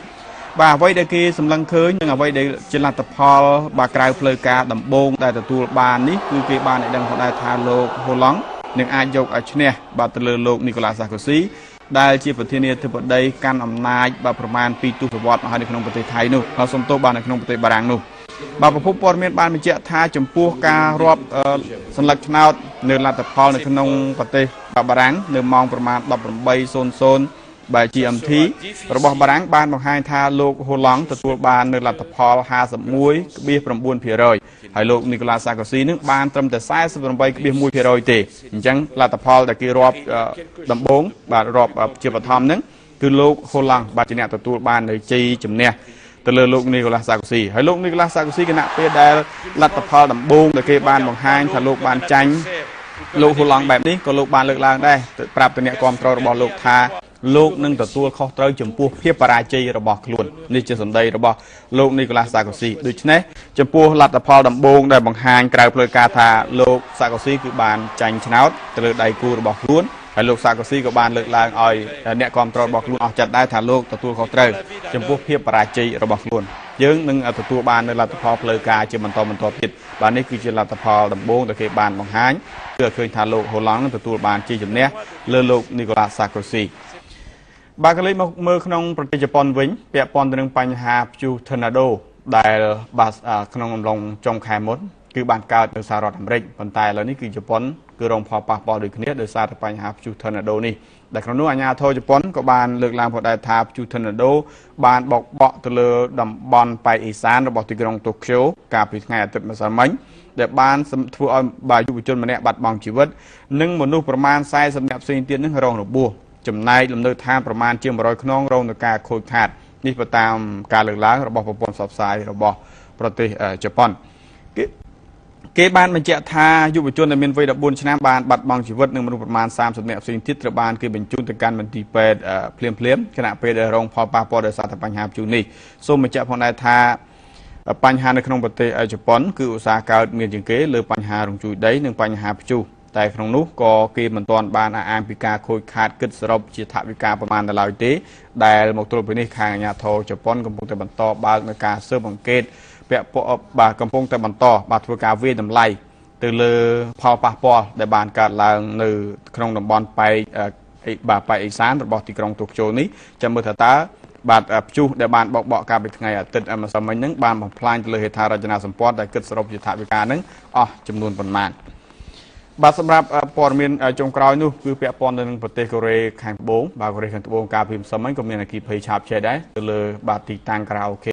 បាទអ្វីដែលគេសម្លឹងឃើញនិងអ្វីដែលជាលទ្ធផលបាទក្រៅផ្លូវការដំបូងដែលទទួលបាននេះគឺគេបានឲ្យដឹងផងដែរថាលោកហូឡង់នឹងអាចយកឲ្យឈ្នះបាទទៅលើលោកនីកូឡាសាកូស៊ីដែលជាប្រធានាធិបតីកាន់អំណាចបាទប្រមាណ2ទសវត្សរ៍មកហើយនៅក្នុងប្រទេសថៃនោះហើយសំទោសបាទនៅក្នុងប្រទេសបារាំងនោះបាទប្រភពព័ត៌មានបានបញ្ជាក់ថាចំពោះការរាប់សន្លឹកឆ្នោតនៅលទ្ធផលនៅក្នុងប្រទេសបារាំងនៅម៉ោងប្រមាណ 18:00 បាទ GMT របស់បារាំងបានបង្ហាញថាលោកហូឡង់ទទួលបាននៅលទ្ធផល 51.9% ហើយលោកនីកូឡាសាកូស៊ីនឹងបានត្រឹមតែ 48.1% ទេអញ្ចឹងលទ្ធផលដែលគេរាប់ដំបូងបាទរាប់ជាបឋមហ្នឹងគឺលោកហូឡង់បាទជាអ្នកទទួលបាននៅជ័យជំនះទៅលើលោកនីកូឡាសាកូស៊ីហើយលោកនីកូឡាសាកូស៊ីគណៈពេលដែលលទ្ធផលដំបូងដែលគេបានបង្ហាញថាលោកបានចាញ់លោកហូឡង់បែបនេះក៏លោកបានលើកឡើងដែរប្រាប់ទៅអ្នកគាំទ្ររបស់លោកថា លោកនឹងទទួលខុសត្រូវចំពោះភាពបរាជ័យរបស់ខ្លួននេះជាសម្ដីរបស់លោកនីកូឡាសាកូស៊ីដូច្នេះចំពោះលទ្ធផលដំបូងដែលបង្ហាញក្រៅផ្លូវការថាលោកសាកូស៊ីគឺបានចាញ់ឆ្នោតទៅលើដៃគូរបស់ខ្លួនហើយលោកសាកូស៊ីក៏បានលើកឡើងឲ្យអ្នកគាំទ្ររបស់ខ្លួនអស់ចិត្តដែរថាលោកទទួលខុសត្រូវចំពោះភាពបរាជ័យរបស់ខ្លួនយើងនឹងទទួលបាននៅលទ្ធផលផ្លូវការជាបន្តបន្ទាប់ទៀតបាទនេះគឺជាលទ្ធផលដំបូងដែលគេបានបង្ហាញគឺឃើញថាលោកហូឡង់នឹងទទួលបានជ័យជំនះលើលោកនីកូឡាសាកូស៊ីបាទក៏លេខមកមើលក្នុងប្រទេសជប៉ុនវិញពាក់ព័ន្ធទៅនឹងបញ្ហាព្យុះ Tornado ដែលបាទក្នុងអំឡុងចុងខែមុនគឺបានកើតនៅសហរដ្ឋអាមេរិកប៉ុន្តែឥឡូវនេះគឺជប៉ុនគឺរងផលប៉ះពាល់ដូចគ្នាដោយសារតែបញ្ហាព្យុះ Tornado នេះដែលក្នុងនោះអាជ្ញាធរជប៉ុនក៏បានលើកឡើងផងដែរថាព្យុះ Tornado បានបោកបក់ទៅលើតំបន់ប៉ែកឦសានរបស់ទីក្រុងតូក្យូកាលពីថ្ងៃអាទិត្យម្សិលមិញដែលបានធ្វើឲ្យបាទយុវជនម្នាក់បាត់បង់ជីវិតនិងមនុស្សប្រមាណ40នាក់ផ្សេងទៀតនឹងរងរបួសចំណែកលំនៅឋានប្រមាណជាង100ខ្នងរងនឹងការខូចខាតនេះបើតាមការលើកឡើងរបស់ប្រព័ន្ធផ្សព្វផ្សាយរបស់ប្រទេសជប៉ុនគេបានបញ្ជាក់ថាយុវជនដែលមានវ័យ14ឆ្នាំបានបាត់បង់ជីវិតនិងមនុស្សប្រមាណ30នាក់ផ្សេងទៀតត្រូវបានគេបញ្ជូនទៅកាន់មន្ទីរពេទ្យភ្លាមៗខណៈពេលដែលរងផលប៉ះពាល់ដោយសារតែបញ្ហាព្យុះនេះសូមបញ្ជាក់ផងដែរថាបញ្ហានៅក្នុងប្រទេសជប៉ុនគឺឧស្សាហ៍កើតមានជាងគេលើបញ្ហារងជួយដីនិងបញ្ហាព្យុះតែក្នុងនោះក៏គេមិនទាន់បានអះអាងពីការខូចខាតគិតសរុបជាថវិកាប្រមាណនៅឡើយទេដែលមកទល់ពេលនេះខាងអាជ្ញាធរជប៉ុនកំពុងតែបន្តបើកនៅការស៊ើបអង្កេតពាក់ព័ន្ធបាទកំពុងតែបន្តបាទធ្វើការវាយតម្លៃទៅលើផលប៉ះពាល់ដែលបានកើតឡើងនៅក្នុងតំបន់ប៉ែកបាទប៉ែកឦសានរបស់ទីក្រុងតូក្យូនេះចាំមើលថាតើបាទព្យុះដែលបានបោកបក់កាលពីថ្ងៃអាទិត្យម្សិលមិញហ្នឹងបានបំផ្លាញទៅលើហេដ្ឋារចនាសម្ព័ន្ធដែលគិតសរុបជាថវិកាហ្នឹងអស់ចំនួនប៉ុន្មានបាទសម្រាប់ព័ត៌មានចុងក្រោយនោះគឺពាក់ព័ន្ធទៅនឹងប្រទេសកូរ៉េខាងត្បូងបាទកូរ៉េខាងត្បូងកាលពីម្សិលមិញក៏មានអគ្គិភ័យឆាបឆេះដែរទៅលើបាទទីតាំងខារ៉ាអូខេ